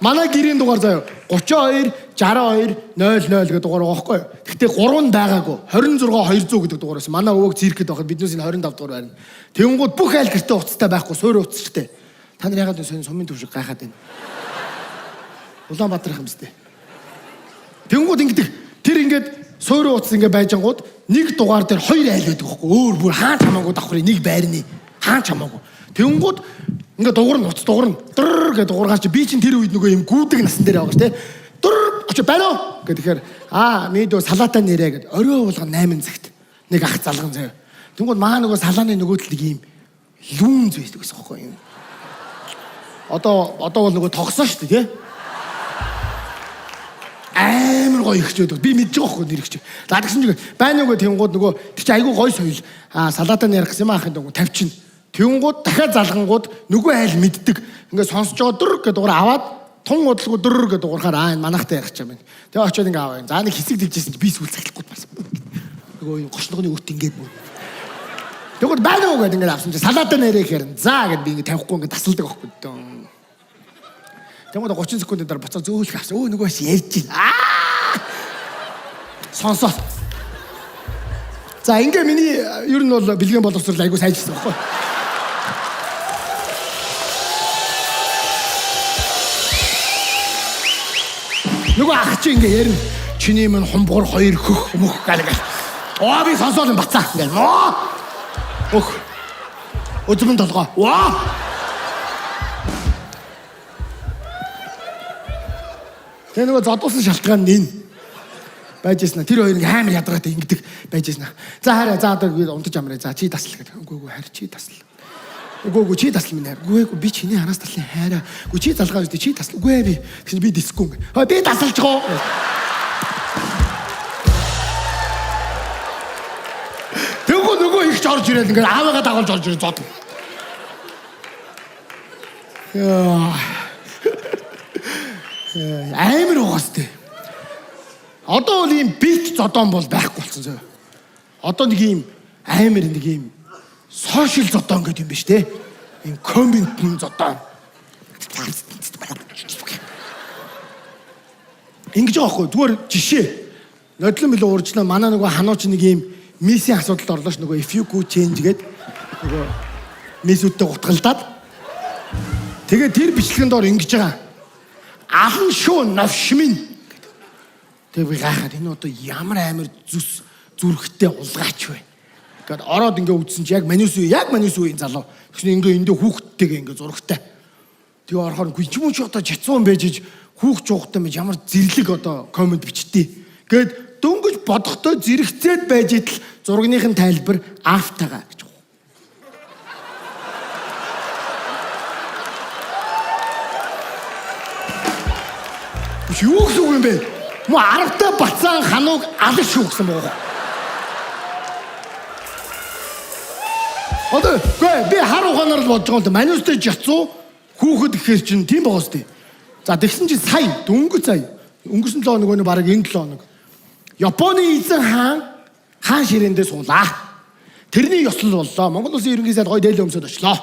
C: манай гэрийн дугаар заяа 32 62 00 гэдэг дугаар байгаа байхгүй. Гэхдээ 3 нь байгаагүй. 26 200 гэдэг дугаар байсан. Манай өвөг циркэд байхад биднээс энэ 25 дугаар байна. Тэнгууд бүх айл гэртээ утастай байхгүй, суур утастай. Та нар яагаад энэ сумын төвшиг гайхаад байна? Улаанбаатар юм зү. Тэнгууд ингэдэг. Тэр ингээд суур утас ингээд байжангууд нэг дугаар дээр хоёр айл байдаг байхгүй. Өөр бүр хаан чамаагүй давхрын нэг байрны хаан чамаагүй. Тэнгууд ингээ дугуурна утас дугуурна. Дөрр гэдэг дугуургаар чи би чинь тэр үед нөгөө юм гүдэг насан дээр байгаа ш тэ. Дөрр очи байна уу гэхээр аа ми дөө салаатаа нэрэ гэд орой болгон 8 цагт нэг ах залган заяа. Тэнгууд маа нөгөө салааны нөгөө талд нэг юм лүүн зүйдэг гэсэн байхгүй юм. Одоо бол нөгөө тогсон шүү дээ тий. Амар гоё ихчээд би мэдж байгаа байхгүй нэр ихч. За тэгсэн чинь байна уу тэнгууд нөгөө тэр чи айгүй гоё соёл. Аа салаатаа нэрх гэсэн юм аахын дөнгө тавьчин. Тэнгууд дахиад залгангууд нөгөө айл мэддэг. Ингээ сонсож байгаа дөрр гэдэг дугаар аваад тун удалгүй дөрр гэдэг дугаарахаар аа энэ манайхтай ярих юм байна. Тэгээ очиод ингээ аваа. За нэг хэсэг тэгжсэн чи би сүүл захилахгүй бас. Нөгөө юм гошногны өт ингээд мөр. Тэгвэл байна уу гэдэг ингээ авсан чи салаатаа нэрээ гэхээр за гэд би ингээ тавихгүй ингээ тасалдаг байхгүй. Тэнгууд 30 секундын дараа буцаа зөөлөх авсан. Өө нөгөө бас ярьж байна. Аа! Сонсоод. За ингээ миний ер нь бол бэлгийн боловсрол айгуу сайжирсан байхгүй. Нөгөө ах чи ингээ ярина. Чиний минь хумбгар хоёр хөх мөх гал гал. Оо би сонсоол юм бацаа ингээл. Оо. Өх. Өзмөн толгой. Ваа. Тэгээ нөгөө зодуулсан шалтгаан нь энэ байж байсан. Тэр хоёр ингээ амар ядаргаатай ингэдэг байж байсан. За хараа за одоо би унтаж амраа. За чи тасал гэдэг. Үгүй үгүй харь чи тасал. Үгүй үгүй чи тасал минь. Үгүй үгүй би чиний хараас талын хайраа. Үгүй чи залгаа үстэй чи тасал. Үгүй би. Тэгсэн би дисгүй ингээ. Хаа би тасалж гоо. Тэгвэл нөгөө ихч орж ирээд ингээ аавыгаа дагуулж орж ирээд зодно. Яа. Амар угаастай. Одоо бол ийм бит зодоон бол байхгүй болсон зөө. Одоо нэг ийм амар нэг ийм сошиал зодоон гэдэг юм биш те. Ийм коммент зодоон. Ингэж байгаа хгүй. Зүгээр жишээ. Нодлон билүү уржлаа манай нөгөө ханууч нэг ийм миссийн асуудалд орлоо ш нөгөө if you go change гэдэг нөгөө миссүүдтэй гутгалдаад тэгээ тэр бичлэгэн доор ингэж байгаа. Алан шүү новшмин. Тэгээ би гайхаад энэ одоо ямар амар зүс зүрхтэй улгаач вэ? Гэт ороод ингээ үзсэн чи яг манус үе, яг манус үеийн залуу. Тэгсэн ингээ эндээ хүүхдтэйгээ ингээ зурагтай. Тэгээ орохоор үгүй ч юм уу чи одоо чацуун байж иж хүүхд жуухтай мэж ямар зэрлэг одоо коммент бичтий. Гэт дөнгөж бодохдоо зэрэгцээд байж идэл зургийнхын тайлбар афтагаа гэж. Биш юу гэсэн үг юм бэ? Мө аравтай бацаан ханууг алан шүү гэсэн байгаа. Одоо үгүй би хар ухаанаар л бодож байгаа юм да. Манустай жацуу хүүхэд гэхэр чинь тийм байгаа сте. За тэгсэн чинь сая дөнгөж сая өнгөрсөн 7 хоног өнө бараг энэ 7 хоног Японы эзэн хаан ширээндээ суулаа. Тэрний ёслол боллоо. Монгол улсын ерөнхий сайд гоё дээлээ өмсөд очлоо.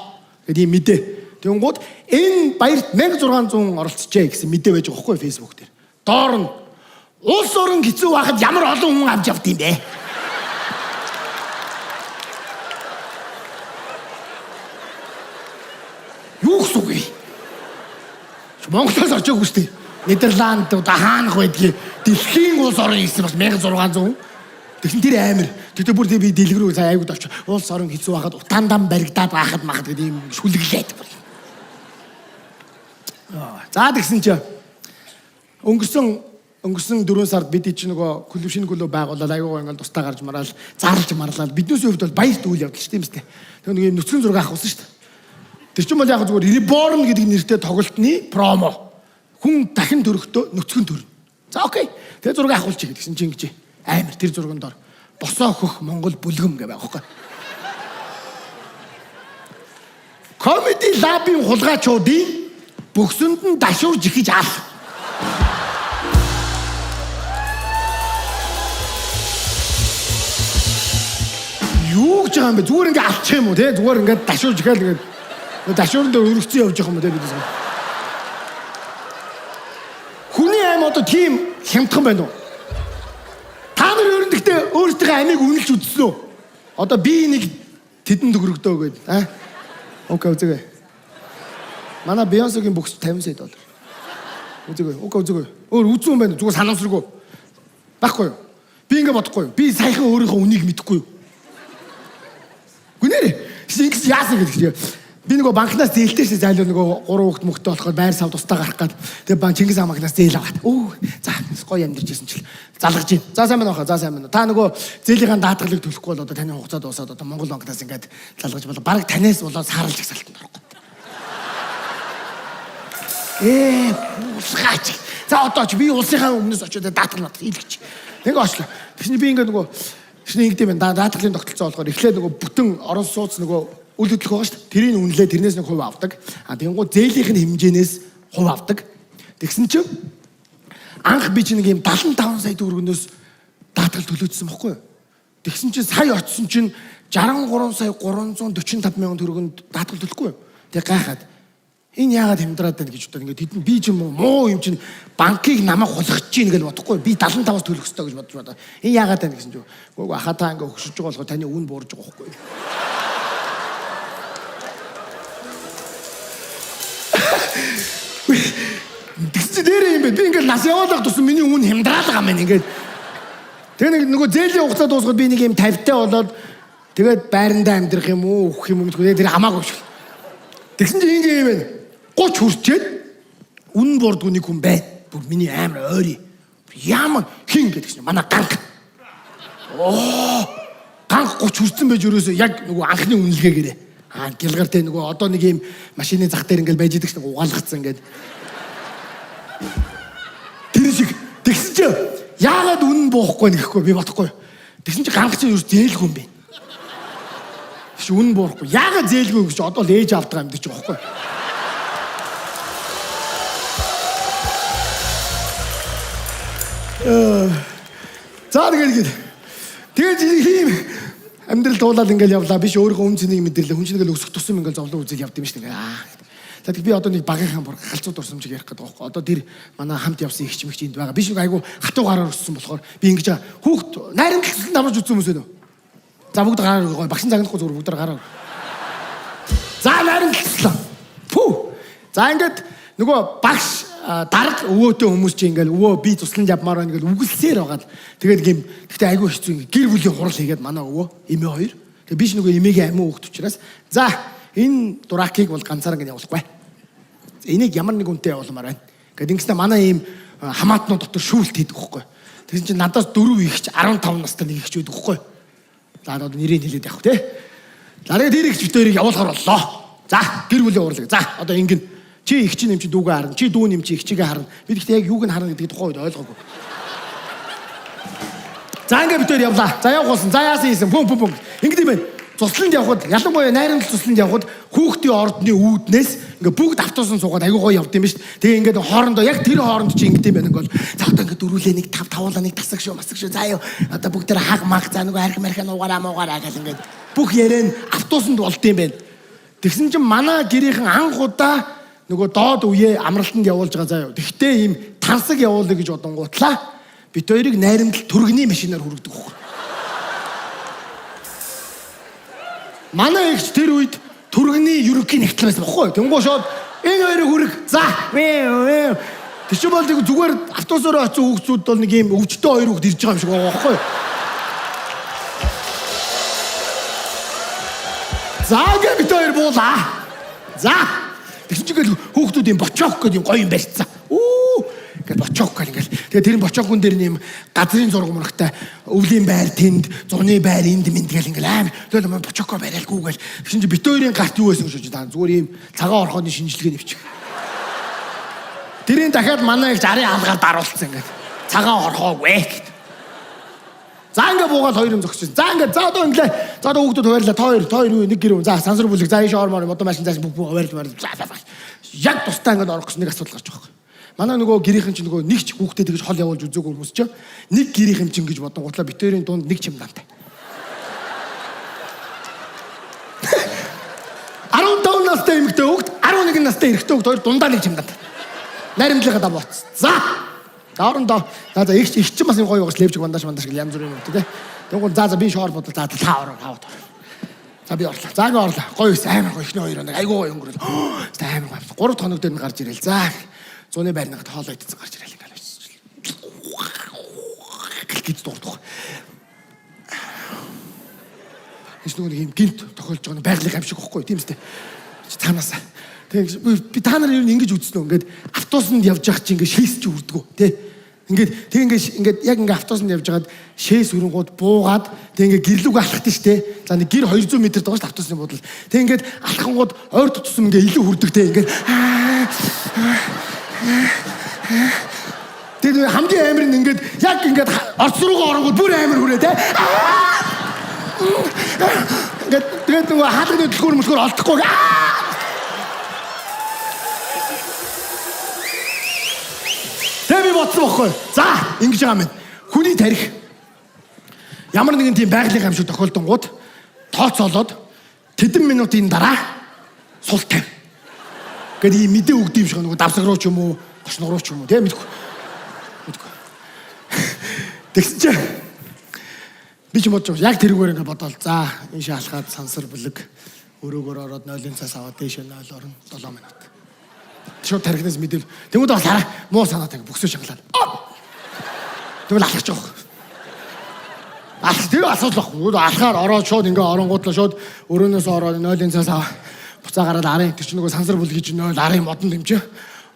C: Гэт ийм мэдээ. Тэнгууд энэ баярт 1600 оролцжээ гэсэн мэдээ байж байгаа байхгүй Facebook дээр. Доор нь улс орон хэцүү байхад ямар олон хүн авч явд юм бэ? Юу гэсэн үг вэ? Монголоос очоогүй шүү дээ. Нидерланд одоо хаанах байдгийг дэлхийн улс орон хийсэн бас 1600. Тэгсэн тэр амар. Тэгтээ бүр би дэлгэрүү за айгууд очив. Улс орон хэцүү байхад утаандан баригдаад байхад махад гэдэг ийм шүлэглээд бүр. За тэгсэн чи өнгөрсөн 4 сард бид чинь нөгөө клуб шинэ клуб байгуулаад айгуу ингээл тусдаа гарч мараал зарлж марлаад биднээс хувьд бол баярт үйл явдал шүү дээ юм сте. Тэр нэг юм нүцгэн зураг авах болсон шүү дээ. Тэр чинь бол яг зүгээр Reborn гэдэг нэртэй тоглолтны промо. Хүн дахин төрөхдөө нүцгэн төрнө. За окей. Тэр зураг авахулчих гэсэн чинь ингэж амар тэр зурган дор босоо хөх Монгол бүлгэм гэ байгаа байхгүй. Comedy Lab-ын хулгайчуудын бөхсөнд нь дашуурж ихэж ал. Юу гэж байгаа юм бэ? Зүгээр ингээ алчих юм уу те? Зүгээр ингээ дашуурж ихээл ингээ дашуурн дээр өргөцсөн явж байгаа юм уу те бидээс. Хүний аим одоо тийм хямдхан байна уу? Та нар ер нь гэхдээ өөрсдийнхээ амийг үнэлж үзсэн үү? Одоо би нэг тэдэн төгрөгдөө гээд аа. Окей үзээгүй. Манай Бейонсегийн бөхс 50 сая доллар. Үзээгүй. Окей үзээгүй. Өөр үзсэн юм байна уу? Зүгээр санамсаргүй. Байхгүй юу? Би ингээ бодохгүй юу? Би саяхан өөрийнхөө үнийг мэдэхгүй юу? Гүнээрээ. Ингэс яасан гэдэг чинь. Би нөгөө банкнаас зээлтэй шээ зайлуу нөгөө 3 хүүхэд мөхтэй болохоор байр сав тусдаа гарах гад. Тэгээ банк Чингис хаан банкнаас зээл аваад. Өө за гоё амьдарч исэн чил залгаж гин. За сайн байна уу хаа? За сайн байна уу. Та нөгөө зээлийнхаа даатгалыг төлөхгүй бол одоо таны хугацаа дуусаад одоо Монгол банкнаас ингээд залгаж болоо. Бараг танаас болоод саарлж их салтанд орохгүй. Улгаач. За одоо ч би улсынхаа өмнөөс очиод даатгал матгал хийлгэж. Нэг очлоо. Тэгсэн би ингээд нөгөө тэгсэн ингэдэм байна. Даатгалын тогтолцоо болохоор эхлээд нөгөө бүтэн орон сууц нөгөө үл хөдлөх байгаа шүү дээ. Тэрийг үнэлээ тэрнээс нэг хувь авдаг. А тэгэнгүүт зээлийнх нь хэмжээнээс хувь авдаг. Тэгсэн чинь анх би чинь нэг юм 75 сая төгрөгнөөс даатгал төлөөдсөн бохгүй юу? Тэгсэн чинь сая очсон чинь 63 сая 345 мянган төгрөгөнд даатгал төлөхгүй юу? Тэг гайхаад энэ яагаад хямдраад байна гэж бодоод ингээд тэдэн би чинь муу юм чинь Банкыг намайг хулгаж чинь гэж бодохгүй. Би 75-аас төлөх ёстой гэж бодож байна. Энэ яагаад байна гэсэн чинь үгүй хаа та ингээ өгшөж байгаа болохоор таны үн буурж байгаа байхгүй. Тэгсэн чинь нэрээ юм бэ. Би ингээ нас яваалах тусам миний үн хямдраад байгаа юм ингээд. Тэгээ нэг нөгөө зээлийн хугацаа дуусгаад би нэг юм 50-тай болоод тэгээд байрандаа амьдрах юм уу, өөх юм уу гэдэггүй тэр хамаагүй шиг. Тэгсэн чинь ингээ юм байна. 30 хүрчээд үн буурдгүй нэг хүн байна. Бүр миний амар ойрын. Ямар хин гэдэг чинь манай ганг. Оо ганг 30 хүрсэн байж өрөөсөө яг нөгөө анхны үнэлгээгээрээ. Аа гэлгар те нөгөө одоо нэг юм машины зах дээр ингээл байж идэг чинь угаалгацсан ингээд. Тэр шиг тэгсэн чинь яагаад үнэн буухгүй нэхгүй би бодохгүй. Тэгсэн чинь ганг чинь юу зээлгүй юм бэ? Тэгш үнэн буурахгүй. Яагаад зээлгүй гэж одоо л ээж авдаг юм гэж байгаа байхгүй. За тэгээд тэгээд ийм амьдрал дуулаад ингээл явлаа. Биш өөрийнхөө үн цэнийг мэдэрлээ. Хүн чинь ингээл өсөх тусам ингээл зовлон үзэл явд юм шүү дээ. Аа. За тэг би одоо нэг багийнхаа бүр галзуу дурсамжийг ярих гэдэг байхгүй. Одоо тэр манай хамт явсан их чимэгч энд байгаа. Биш нэг айгу хатуу гараар өссөн болохоор би ингэж хүүхд найрамдлал намарч үзсэн хүмүүс үү? За бүгд гараар гоё. Багш нь загнахгүй зүгээр бүгд гараар. За найрамдлалаа. Пүү. За ингээд нөгөө багш дарга өвөөтэй хүмүүс чи ингээл өвөө би туслан явмаар байна ингээл үгэлсээр байгаад тэгээд гим гэхдээ айгүй хэцүү ингээ гэр бүлийн хурал хийгээд манай өвөө эмээ хоёр. Тэгээд биш нөгөө эмээгийн амин хөөхт учраас за энэ дуракийг бол ганцаараа ингэ явуулахгүй. Энийг ямар нэг үнтэй явуулмаар байна. Гэт ингэснэ манай ийм хамаатнууд дотор шүүлт хийдэг хөхгүй. Тэгсэн чинь надаас 4 ихч 15 настай нэг ихч байдаг хөхгүй. За одоо нэрийг хэлээд явах те. За тэгээд тэр ихч бид хоёрыг явуулахар боллоо. За гэр бүлийн хурлыг. За одоо ингэн чи их чинь юм чи дүүгээ харна. Чи дүү юм чи их чигээ харна. Бид ихтэй яг юуг нь харна гэдгийг тухайн үед ойлгоогүй. За ингээ бид хоёр явлаа. За явах болсон. За яасан хийсэн. Пүм пүм пүм. Ингэдэм юм байна. Цусланд явхад ялангуяа найрамдал цусланд явхад хүүхдийн ордны үүднээс ингээ бүгд автобусан суугаад айгүй гоё явд юм биш. Тэгээ ингээд хоорондоо яг тэр хооронд чи ингэдэм байна ингээл. За одоо ингээ дөрүүлээ нэг тав тавуулаа нэг тасаг шүү масаг шүү. За юу одоо бүгд тэр хаг маг за нөгөө арх марх нуугаараа муугаараа гэл ингээд бүх яриан автобусанд болд юм байна. Тэгсэн чинь манай гэрийнхэн анх удаа нөгөө доод үеэ амралтанд явуулж байгаа заа юу. Тэгтээ ийм тансаг явуулъя гэж бодонгуутлаа бид хоёрыг найрамдал түргэний машинаар хүргэдэг хөөх. Манай эгч тэр үед түргэний ерөнхий нэгтэл байсан баггүй. Тэнгүү шууд энэ хоёрыг хүрэг. За. Тэр чинь бол зүгээр автобусоор очив хүүхдүүд бол нэг ийм өвчтөн хоёр хүүхд ирж байгаа юм шиг байгаа баггүй. За гэ бид хоёр буулаа. За. Тэгсэн чинь ингээл хүүхдүүд юм бочоок гэдэг юм гоё юм барьцсан. Үү ингээд бочоок гэл ингээл. Тэгээ тэр бочоокун дээр нэм газрын зураг мурагтай өвлийн байр тэнд, зуны байр энд мэнд гэл ингээл аим. Тэгэл мөн бочоокоо бариалгүй гэл. Тэгсэн чинь бит хоёрын гарт юу байсан гэж та зүгээр ийм цагаан орхооны шинжилгээ нэвчих. Тэрийн дахиад манай их арын хаалгаар даруулсан ингээд. Цагаан орхоогүй гэд. За ингээ буугаад хоёр юм зогссон. За ингээ за одоо инглээ. За одоо хүүхдүүд хуваарлаа. Та хоёр юу нэг гэр юм. За сансар бүлэг. За ийш ормоор модон машин зааш бүх хуваарлаа. За за. Яг тустай ингээ орох гэсэн нэг асуудал гарч байгаа юм. Манай нөгөө гэрийнхэн чинь нөгөө нэг ч хүүхдэд тэгж хол явуулж үзээгүй хүмүүс чинь нэг гэрийнхэн чинь гэж бодонгуутлаа бит хоёрын дунд нэг чимдаантай. 15 настай эмэгтэй хүүхд 11 настай эрэгтэй хүүхд хоёр дундаа нэг чимдаантай. Найрамдлынхаа дам ууц. За. Доорондоо за за их чинь бас юм гоё байгаас левчиг бандаж мандаж гэл янз бүрийн юм тий. Тэгвэл за за би шоор бодлоо за та ороо та ороо. За би орлоо. За ингээ орлоо. Гоё ус амар гоё ихний хоёр хоног айгуу гоё өнгөрөөл. За амар гоё. 3 хоног дээр нь гарч ирэл. За зуны байрнагад хоолой идсэн гарч ирэл ингээл очиж. Гэж дурдах. Тэс нөгөө нэг юм гинт тохиолж байгаа нэг байгалийн юм шиг байхгүй тийм үстэй. Цаанаасаа. Тэгээ би та нар ер нь ингэж үзсэн үү? Ингээд автобусанд явж явах чинь ингээд шээс чи үрдгүү тий. Ингээд тэг ингээд яг ингээд автобусанд явж байгаад шээс өрөнгүүд буугаад тэг ингээд гэрлүүг алхах тийм шүү дээ. За нэг гэр 200 м байгаа шүү автобусны буудлал. Тэг ингээд алхангууд ойр тутсан ингээд илүү хүрдэг тий. Ингээд тэг хамгийн амар нь ингээд яг ингээд орц руугаа оронгууд бүр амар хүрээ тий. Ингээд тэгээд нөгөө хаалганы төлхөөр мөлхөөр олдохгүй. Тэгээ би бодсон байхгүй. За ингэж байгаа юм. Хүний тарих ямар нэгэн тийм байгалийн юм шиг тохиолдонгууд тооцоолоод тэдэн минутын дараа сул тавь. Гэт ийм мэдээ өгд юм шиг нөгөө давсаг руу ч юм уу Гош нуруу ч юм уу, тэ мэдгүй. Мэдгүй. Тэгсэн чинь би ч бодож яг тэрүүгээр ингээ бодоол. За, энэ шалхаад сансар бүлэг өрөөгөр ороод 0-ын цаас аваад дээшээ 0 орно 7 минут. Шууд тархинаас мэдээл. Тэнгүүд бас хараа муу санаатай бөксөө шангалаад. Тэгвэл алхаж байгаа. Алх тэр асуудал байхгүй. Алхаар ороод шууд ингээ оронгуудлаа шууд өрөөнөөс ороод 0-ын цаас аваа. Буцаа гараад арын тэр чинь нөгөө сансар бүлгийн чинь 0 арын модон дэмжээ.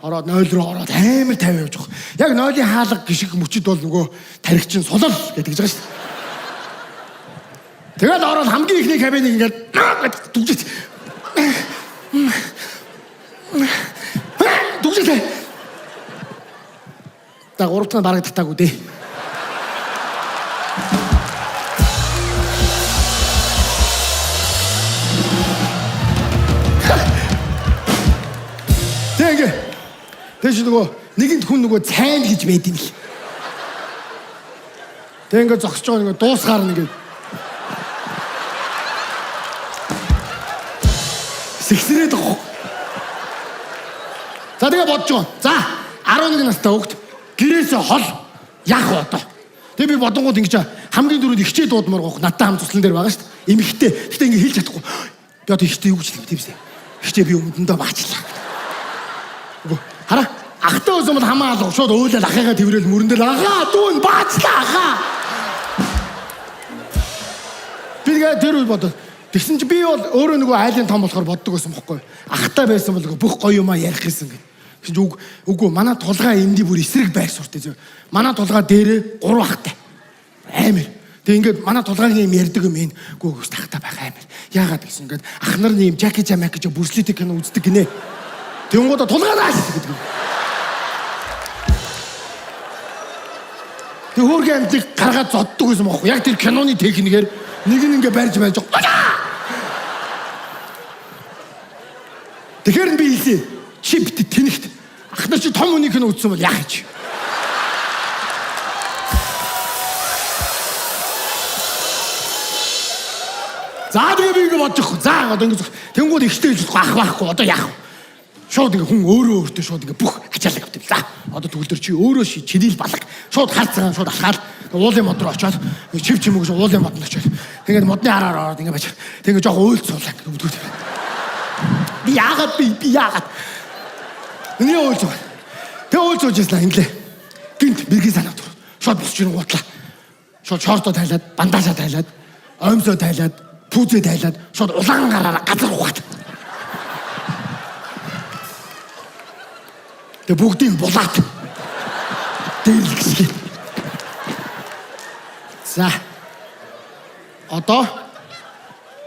C: Ороод 0 руу ороод амар 50 явж байгаа. Яг 0-ын хаалга гişиг мөчид бол нөгөө тарих чинь сулал гэдэг гэж байгаа шүү дээ. Тэгэл ороод хамгийн ихний кабиныг ингээд дүгжиж дүгжиж. За гурав дахь нь бараг татаагүй дээ. Тэгээ тэгш нөгөө нэгэнд хүн нөгөө цайн гэж байд юм л. Тэг ингээд зогсож байгаа нөгөө дуусгаар нь ингээд сэгсрээд байгаа. За тэгээ бодож байгаа. За 11 настай хүүхд гэрээсээ хол яах вэ одоо? Тэгээ би бодонгууд ингэж хамгийн түрүүнд ихчээ дуудмаар гоох надтай хам туслан дээр байгаа шүү дээ. Эмэгтэй. Гэтэ ингэ хэлж чадахгүй. Би одоо ихчээ юу гэж хэлэх юм бэ? Ихчээ би өмнөдөө баачлаа. Үгүй хараа ахтай байсан бол хамаа алга шууд өөлөл ахыгаа тэрвэл мөрөндөл ахаа дүүн баачлаа ахаа. Би тэгээ тэр үе бодод. Тэгсэн чи би бол өөрөө нөгөө айлын том болохоор боддог байсан бохгүй. Ахтай байсан бол бүх гоё юмаа ярих гэсэн гэх. Тэгсэн чи үгүй манай тулгаа эмди бүр эсрэг байр суртай зөө. Манай тулгаа дээрээ 3 ахтай. Амар. Тэг ингээд манай тулгаагийн юм ярьдаг юм энэ. Гүү гүйс ахтай байх амар. Яагаад гэсэн ингээд ах нар нь юм Жаки Чан Мак гэж бүрслэдэг кино үздэг гинэ. Тэнгуудаа тулгаанаас гэдэг. Тэг хөөргийн амьтыг гаргаад зоддог байсан бохгүй. Яг тэр киноны техникээр нэг нь ингээ барьж байж байгаа. Тэгэхээр би хэлсэн. Чи бит тэнэгт. Ах нар чи том хүний кино үзсэн бол яах гэж. За тэгээ би ингээ бодож байгаа. За одоо ингээ тэнгууд ихтэй хэлж ах байхгүй одоо яах вэ? Шууд ингээ хүн өөрөө өөртөө шууд ингээ бүх ачаалал авдаг. За одоо төгөлдөр чи өөрөө ши чиний л балаг. Шууд хар цагаан шууд алхаад уулын мод руу очиод чив чимэг шууд уулын модонд очиод тэгээд модны хараар ороод ингээ байж. Тэгээд жоох уйлд суулаа ингээ өвдгөө. Би яагаад би яагаад. Миний уйлж байгаа. Тэгээ уйлж сууж ирсэн инглээ. Гинт бэргийн санаа төр. Шууд босч ирэнгуутлаа. Шууд шортоо тайлаад, бандажаа тайлаад, оймсоо тайлаад, пүүзээ тайлаад шууд улаан гараараа газар угаад. Тэг бүгдийг булаад дээрлэх гэх. За. Одоо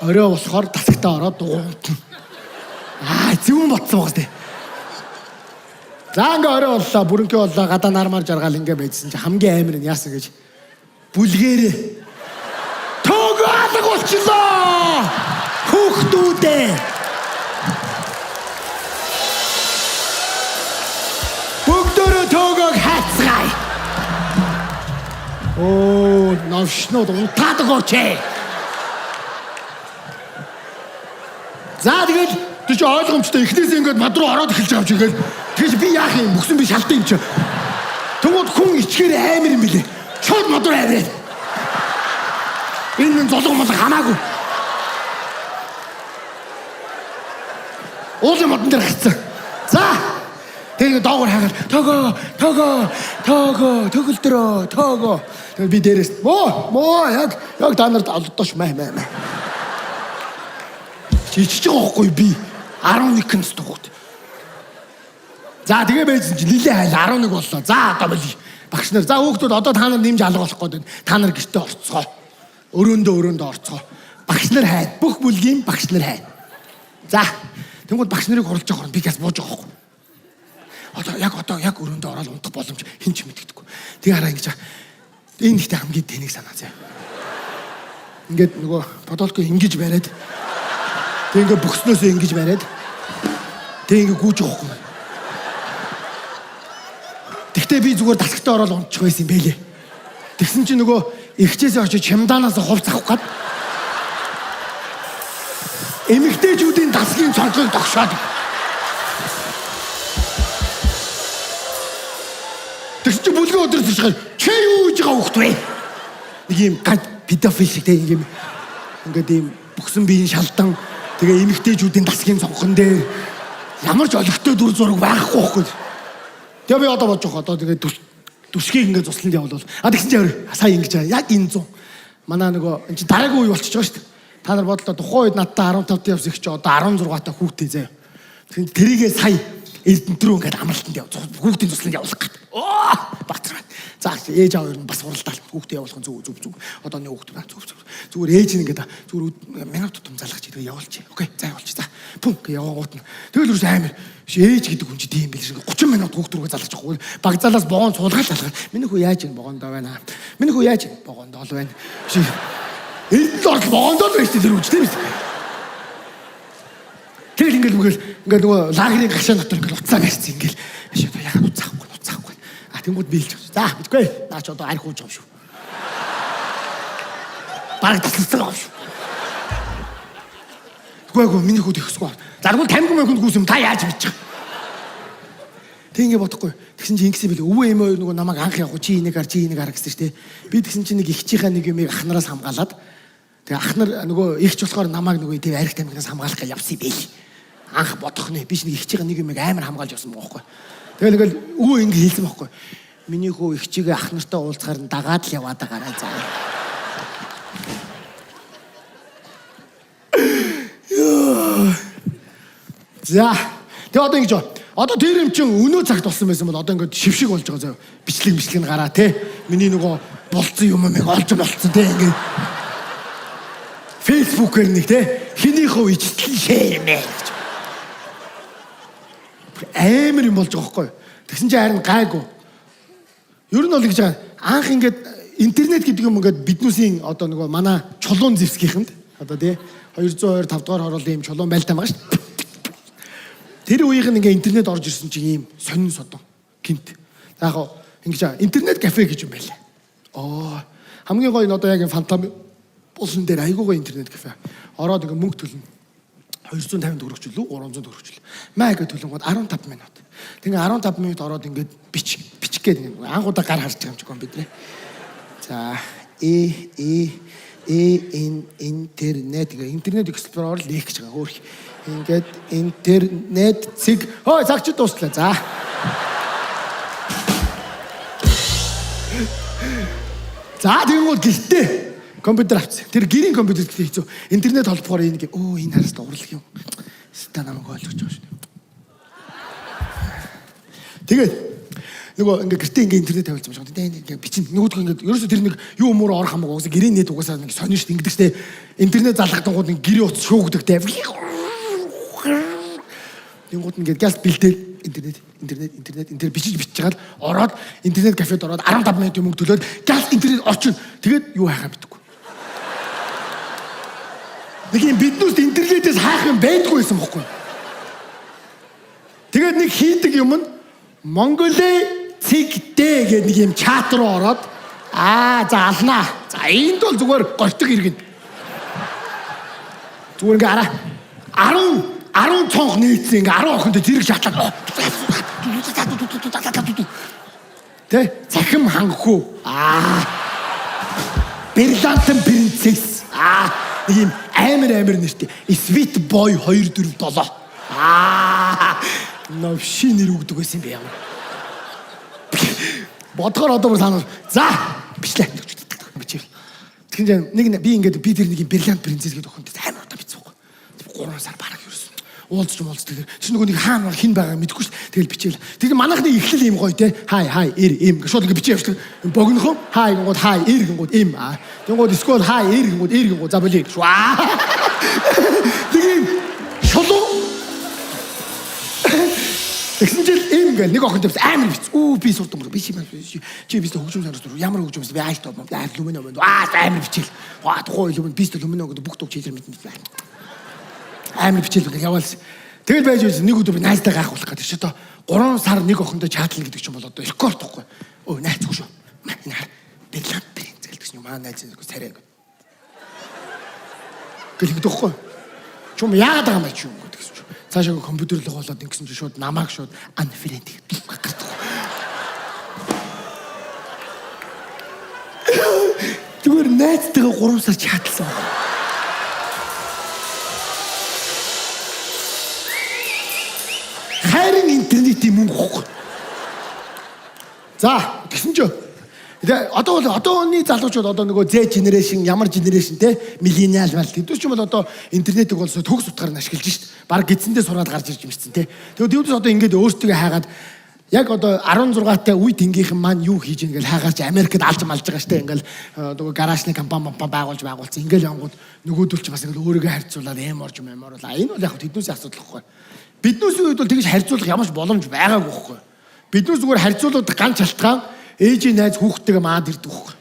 C: орой болохоор тасагтаа ороод дугуунтна. Аа, зөвүүн ботсон байгаа сте. За ингээ орой боллоо, бүрэнхий боллоо, гадаа нармаар жаргаал ингээ байжсэн чи хамгийн амар нь яасан гэж бүлгээрээ төгөө алга болчлоо. Хүүхдүүдээ. Бүгдөө төгөөг хайцгаая. Оо, новшнууд унтаад өгөөч. За тэгэл тэр чи ойлгомжтой эхнээс ингээд мод руу ороод эхэлж байгаа юм чи ингээд тэгэж би яах юм бүхсэн би шалтан юм чи. Тэгвэл хүн ичгээр амар юм билээ. Шууд мод руу авираад. Энэ золго молго хамаагүй. Уулын модон дээр гарцсан. За тэгээ доогоор хагаад төгөө төгөө төгөө төгөлдрөө төгөө. Тэгээ би дээрээс моо яг та нарт олдоош мэ мэ мэ. Чи ичж байгаа байхгүй би 11 настай хүүхэд. За тэгээ байжсэн чи нилээ хайл 11 боллоо. За одоо бол багш нар за хүүхдүүд одоо та нар нэмж алга болох гээд байна. Та нар гэртээ орцгоо. Өрөөндөө орцгоо. Багш нар хайд. Бүх бүлгийн багш нар хайд. За тэнгууд багш нарыг хурлаж байгаа юм би газ бууж байгаа байхгүй. Одоо яг өрөөндөө ороод унтах боломж хэн ч мэддэггүй. Тэгээ хараа ингэж энэ ихтэй хамгийн тэнэг санаа заяа. Ингээд нөгөө подолко ингэж бариад тэг ингээ бөхснөөсөө ингэж бариад тэг ингээ гүйж байгаа байхгүй. Тэгтээ би зүгээр тасагтаа ороод унтчих байсан юм бэлээ. Тэгсэн чинь нөгөө ихчээсээ очиж чемданаас хувц авах гад эмэгтэйчүүдийн тасгийн цонхыг тогшоод. Тэгсэн чи бүлгийн өдөр зуршихаар чи юу хийж байгаа хүүхд вэ? Нэг юм гад педофил шиг те юм ингээд ийм бүхсэн биеийн шалдан тэгээ эмэгтэйчүүдийн дасгийн цонхон дээр ямар ч олигтой дүр зураг байхгүй байхгүй. Тэгээ би одоо бодож байгаа одоо тэгээ дүшгийг ингээд цусланд явуул. А тэгсэн чи сая ингэж яг энэ зун. Манай нөгөө эн чи дараагийн үе болчихж байгаа шүү дээ. Та нар бодлоо тухайн үед надтай 15 явсан их чи одоо 16 та хүүтэй заяа. Тэгсэн тэрийгээ сая Эрдэнэт рүү ингээд амралтанд яв. Хүүхдийн тусланд явуулах гээд. Оо Баатар. За ээж аав ер нь бас уралдаал. Хүүхдээ явуулах нь зөв зөв зөв. Одоо нэг хүүхд байна. Зөв зөв. Зүгээр ээж нь ингээд зүгээр минут тутам залгаж идэх явуулчих. Окей. За явуулчих. За. Пүн гэ явангууд нь. Тэгэл юус амар. Ээж гэдэг хүн чи тийм байл шиг 30 минут хүүхд рүүгээ залгаж байгаа. Баг залаас вогоон суулгаад залгаад. Миний хүү яаж юм вогоондоо байна. Миний хүү яаж вогоондоо л байна. Эрдэнэт орол вогоондоо л байна шүү дээ тэр үуч тийм үү? Тэгэл ингээл мгэл ингээд нөгөө лагерийн гашаан дотор ингээл уцаа барьсан ингээл биш одоо яагаад уцаахгүй уцаахгүй. А тэнгууд биелж байгаа. За мэдгүй. Наа чи одоо арх ууж байгаа юм шүү. Бараг тасласан байгаа юм шүү. Тэгвэл миний хүүд ихсгүй. Заргуул тамхи мөхөнд гүйсэн юм та яаж мэдчих. Тэг ингэ бодохгүй. Тэгсэн чи ингэсэн бэлээ. Өвөө эмээ хоёр нөгөө намайг анх явах чи энийг хар чи энийг хар гэсэн чи тэ. Би тэгсэн чи нэг ихчийнхаа нэг юмыг ах нараас хамгаалаад тэгээ ах нар нөгөө ихч болохоор намайг нөгөө тэр арх тамхинаас хамгаалах гэж явсан юм бэл. Анх бодох нэ. Би ч нэг ихчийнхаа нэг юмыг амар хамгаалж явсан байгаа байхгүй. Тэгэл ингээл өвөө ингэ хэлсэн байхгүй. Миний хүү ихчигээ ах нартай уулзахаар нь дагаад л яваад байгаарай заа. За. Тэгээ одоо ингэж одоо тэр юм чин өнөө цагт болсон байсан бол одоо ингээд шившиг болж байгаа заяа. Бичлэг бичлэг нь гараа те. Миний нөгөө болцсон юм юм олж болцсон те ингээд Facebook-ээр нэг те хинийхөө ижтлэн шеэр мэ гэж. Амар юм болж байгаа байхгүй. Тэгсэн чинь харин гайгүй. Ер нь бол ингэж байгаа. Анх ингээд интернет гэдэг юм ингээд биднүүсийн одоо нөгөө манай чулуун зэвсгийнхэнд одоо тий 225 дугаар хороолын юм чулуун байлтаа байгаа шүү дээ. Тэр үеийнх нь ингээ интернет орж ирсэн чинь ийм сонин содон гинт. За яг ингэж интернет кафе гэж юм байлаа. Аа хамгийн гоё нь одоо яг фантом булан дээр айгуу гоё интернет кафе. Ороод ингээ мөнгө төлнө. 250 төгрөг ч лүү 300 төгрөг ч лүү. Маа ингээ төлөнгүүд 15 минут. Тэгээ 15 минут ороод ингээд бичих гээд ингээ анх удаа гар харж байгаа юм чи компьютерээ. За э э э ин интернет гэ интернет эксплорер л их гэж байгаа хөөх. Ингээд интернет цэг хой цагч дууслаа. За. За тэгэнгүүт гэртээ компьютер авчихсан. Тэр гэрийн компьютер гэдэг хэцүү. Интернет холбохоор энэ өө энэ хараас урлах юм. Ста намайг ойлгож байгаа шүү. Тэгээд нөгөө ингээ гэртээ ингээ интернет тавиулсан юм шиг. Тэгээ ингээ бичин нөгөөдгөө ингээ ерөөсө тэр нэг юу муур орох хамаагүй. Угсаа гэрийн нет угаасаа нэг сонин шүү дээ. Ингэдэг штэ. Интернет залгадангууд нэг гэрийн утас шүүгдэг те. Тэнгууд ингээд гяс бэлдээл интернет интернет интернет интернет бичиж бичиж жагаад ороод интернет кафед ороод 15 минут юм төлөөд гяс интернет орчин. Тэгээд юу хайхаа мэдэхгүй. Нэг юм биднүүст интернетээс хайх юм байдгүй байсан бохгүй. Тэгээд нэг хийдэг юм нь Монголын цэг дэ гэдэг нэг юм чат руу ороод аа за алнаа. За энд бол зүгээр гортог иргэн. Зүгээр ингээ араа 10 цонх нээсэн ингээ 10 охинтой зэрэг шатлаад тэ цахим хангахуу аа Берлантан принцесс аа нэг юм амар амар нэртэй Sweet Boy 247 аа новши нэр өгдөг байсан юм бэ ямар. Бодгоор одоо бүр санаа за бичлээ бичээл. Тэгсэн чинь нэг би ингээд би тэр нэг юм Берлант принцесс гэдэг охинтой амар удаа бичсэн байхгүй. 3 сар бараг ерөөсөн. Уулзч муулз тэгэхээр чи нөгөө нэг хаана хин байгаа мэдэхгүй ш. Тэгэл бичээл. Тэгэхээр манайхны эхлэл юм гоё те. Хай хай эр эм гэж шууд ингэ бичээ явчихлаа. Богинохоо хай гингууд хай эр гингууд эм аа. Тэнгууд эсвэл хай эр гингууд эр гингууд за болий. Шваа. Тэгээ шулуу. Тэгсэн чинь эм гэл нэг охин тавьсан амар биц. Үү би сурдан бүр би чи чи би хөгжим санаж дур. Ямар хөгжим би ааш тоо аа лүмэн өмөн. Аа амар бичээл. Аа тухайн лүмэн би лүмэн өгдөг бүх дуг чижэр мэдэн. Амар бичээл гэх яваалс. Тэгэл байж байсан нэг өдөр би найздаа гайхуулах гэдэг чи одоо 3 сар нэг охиндоо чатлана гэдэг чинь бол одоо рекорд тахгүй. Өө найз шүү. Энэ хар Берлант принц гэдэг чинь маа найз нэг царай гэх. Гэл ингэдэг байхгүй. Чум яагаад байгаа юм бэ чи юм гэдэг чинь. Цаашаа компьютер руу болоод ингэсэн чинь шууд намайг шууд unfriend гэдэг гардаг. найзтайгаа 3 сар чаталсан байна. Хайрын интернетийн мөнгө хөөх. За тэгсэн чинь тэгээ одоо бол одооны залуучууд одоо нөгөө Z generation ямар generation те millennial мал тэдүүс ч юм бол одоо интернетийг бол төгс утгаар нь ашиглаж шít. Бараг гидсэндээ сураад гарч ирж юмшсэн те. Тэгээ тэдүүс одоо ингээд өөрсдөө хайгаад яг одоо 16-тай үе тэнгийнхэн маань юу хийж ийн гэл хайгаарч Америкт алж малж байгаа штэ ингээл нөгөө гаражны компани байгуулж байгуулсан ингээл янгууд нөгөөдөл чи бас ингээл өөрийгөө харьцуулаад эм орж юм оруулаа. Энэ бол яг тэднүүсийн асуудал гэхгүй. Биднүүсийн үед бол тэгж харьцуулах ямар ч боломж байгаагүй байхгүй. Биднүүс зүгээр харьцуулаад ганц шалтгаан ээжийн найз хүүхдтэйгээ маад ирдэг байхгүй.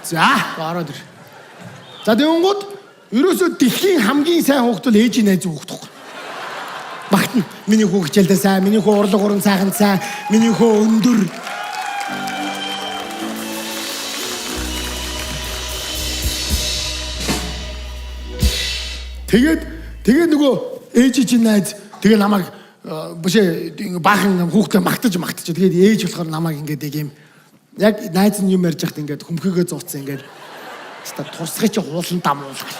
C: За ороод ир. За тэгэнгүүт ерөөсөө дэлхийн хамгийн сайн хүүхд бол ээжийн найз хүүхд байхгүй. Багтна. Миний хүү хичээлдээ сайн, миний хүү урлаг уран сайхан сайн, миний хүү өндөр. Тэгээд нөгөө ээж чинь найз тэгээ намайг биш баахан хүүхдээ магтаж тэгээд ээж болохоор намайг ингээд яг юм яг найз нь юм ярьж байхад ингээд хөмхөөгөө зууцсан ингээд та турсгыг чи хуулан дамуулах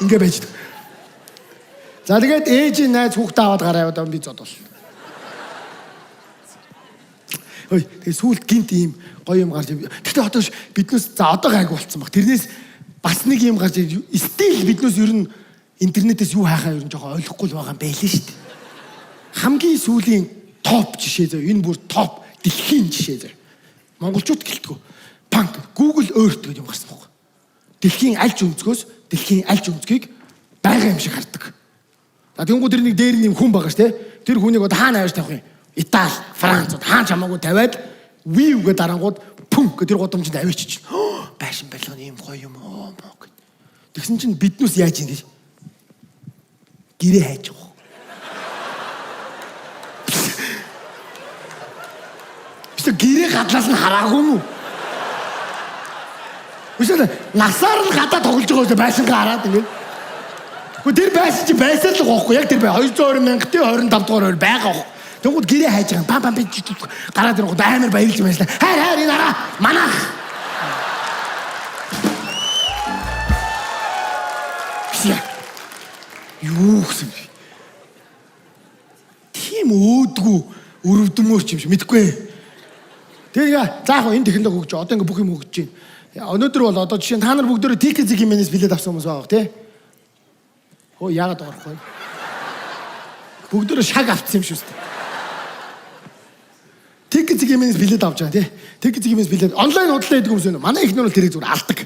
C: ингээд байж. За тэгээд ээжийн найз хүүхдээ аваад гараа яваад би зодвол. Ой тэгээд сүүлд гинт ийм гоё юм гарч. Гэхдээ одоо биднээс за одоо гайгүй болцсон баг. Тэрнээс бас нэг юм гарч стил биднээс ер нь интернетээс юу хайхаа ер нь жоохон ойлгохгүй л байгаа юм байлээ шүү дээ. Хамгийн сүүлийн топ жишээ зөө. Энэ бүр топ дэлхийн жишээ зөө. Монголчууд гэлтгүү. Панк Google Earth гэдэг юм гарсан байхгүй. Дэлхийн аль ч өнцгөөс дэлхийн аль ч өнцгийг байгаа юм шиг хардаг. За тэгэнгүүт тэр нэг дээр нэг хүн байгаа шүү дээ. Тэр хүнийг одоо хаана авч тавих юм? Итали, Франц хаана ч хамаагүй тавиад view гэдэг дарангууд пүм гэх тэр гудамжинд авчиж чинь. Байшин барилга нь ийм гоё юм уу мó гэд. Тэгсэн чинь биднүүс яаж юм гэж гэрээ хайж байгаа. Биш гэрээ гадлаас нь хараагүй юм уу? Биш насаар нь гадаа тоглож байгаа юм байшингаа хараад ингээд. Тэр байсан чи байсан л гохгүй яг тэр бай 220 мянгатын 25 дугаар хоёр байгаа гоох. Тэнгүүд гэрээ хайж байгаа. Пам пам би гараад ирэнгүүт амар баярлж байшлаа. Хайр хайр энэ хараа манах. Биш. Юу гэсэн бэ? Тийм өөдгүү өрөвдмөр ч юм шиг мэдгүй. Тэгээ за яг энэ технологи хөгж одоо ингээ бүх юм хөгжиж байна. Өнөөдөр бол одоо жишээ нь та нар бүгдөө TKZ хэмээнээс билет авсан хүмүүс байгаа бох тий. Хөө яагаад орохгүй? Бүгдөө шаг авцсан юм шүү дээ. TKZ хэмээнээс билет авч байгаа тий. TKZ хэмээнээс билет онлайн худалдаа хийдэг хүмүүс байна. Манай эхнэр бол тэрийг зүгээр алдаг.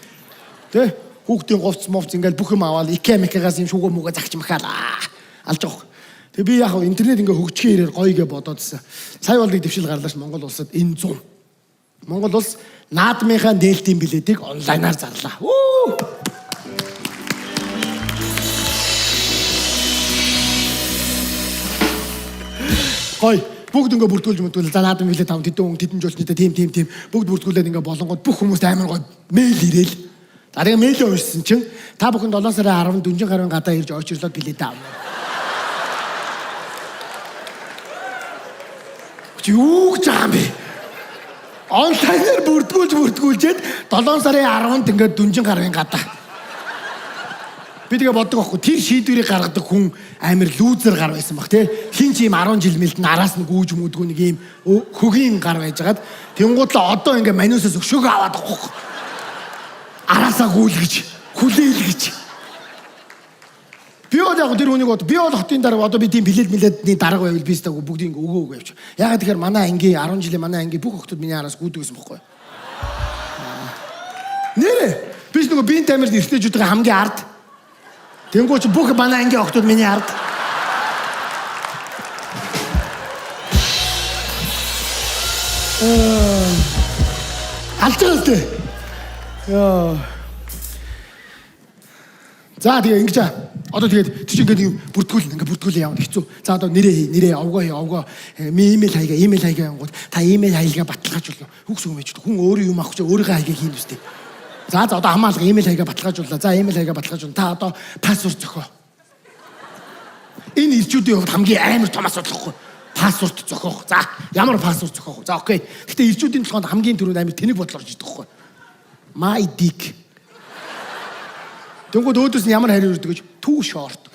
C: Тий. Хүүхдийн говц мовц ингээл бүх юм аваад IKEA Мекагаас юм шүүгөө мүгэ загч махаал алж байгаа. Тэгээ би яг интернет ингээ хөгжихийн ирээр гоё гэ бодоодсэн. Сая бол нэг дэвшил гарлаа ш Монгол улсад энэ 100. Монгол улс наадмынхаа нээлтийн билетийг онлайнаар зарлаа. Гоё. Бүгд ингээ бүртгүүлж мөтгүүл. За наадам билет авах тэдэн хүн тэдэн жуулчтай тийм тийм тийм бүгд бүртгүүлээд ингээ болонгод бүх хүмүүст амар гоё мэйл ирээл. За тэгээ мэйлээ уншсан чинь та бүхэн 7 сарын 10-нд дүнжин гарын гадаа ирж очирлоод билет авна. Чи юу гэж байгаа юм бэ? Онлайнаар бүртгүүлжээд 7 сарын 10-нд ингээд дүнжин гарын гадаа. Би тэгээ боддог байхгүй. Тэр шийдвэрийг гаргадаг хүн амар лүүзер гар байсан баг тий. Хин ч юм 10 жил мэлдэн араас нь гүүж мүдгүү нэг юм хөгийн гар байжгаад тэнгууд л одоо ингээ манусаас өшөөгөө аваад байгаа байхгүй. Араасаа гүйлгэж, хүлээлгэж. Би бол яг тэр хүнийг би бол хотын дарга одоо би тийм билет милетний дарга байвал би өстө бүгдийг ингээ өгөө өгөө явчих. Ягаад тэгэхээр манай ангийн 10 жилийн манай ангийн бүх охтууд миний араас гүйдэг гэсэн бохгүй. Нэрэ би ч нөгөө биеийн тамирт эртнэжүүдийн хамгийн ард. Тэнгүү чи бүх манай ангийн охтууд миний ард. Алж байгаа үстэй. Яа. За тэгээ ингэж одоо тэгээд чи ингээд юм бүртгүүл ингээд бүртгүүлээ явна хэцүү. За одоо нэрээ хий, нэрээ овгоо хий, овгоо имэйл хаяга, имэйл хаяга янгууд та имэйл хаягаа баталгаажуулна. Хүүхс юм ээж хүн өөрөө юм авах чи өөрийнхөө хаягийг хийн үстэй. За за одоо хамаалга имэйл хаягаа баталгаажууллаа. За имэйл хаягаа баталгаажуулна. Та одоо пассворд зохио. Энэ ирчүүдийн хувьд хамгийн амар том асуудал байхгүй. Password зохиох. За, ямар password зохиох вэ? За, okay. Гэтэ ирчүүдийн толгойд хамгийн түрүүнд амар тэнэг бодол орж ирдэг байхгүй. My dick. Тэнгүүд өөдөөс нь ямар хариу ирдэг гэж too short.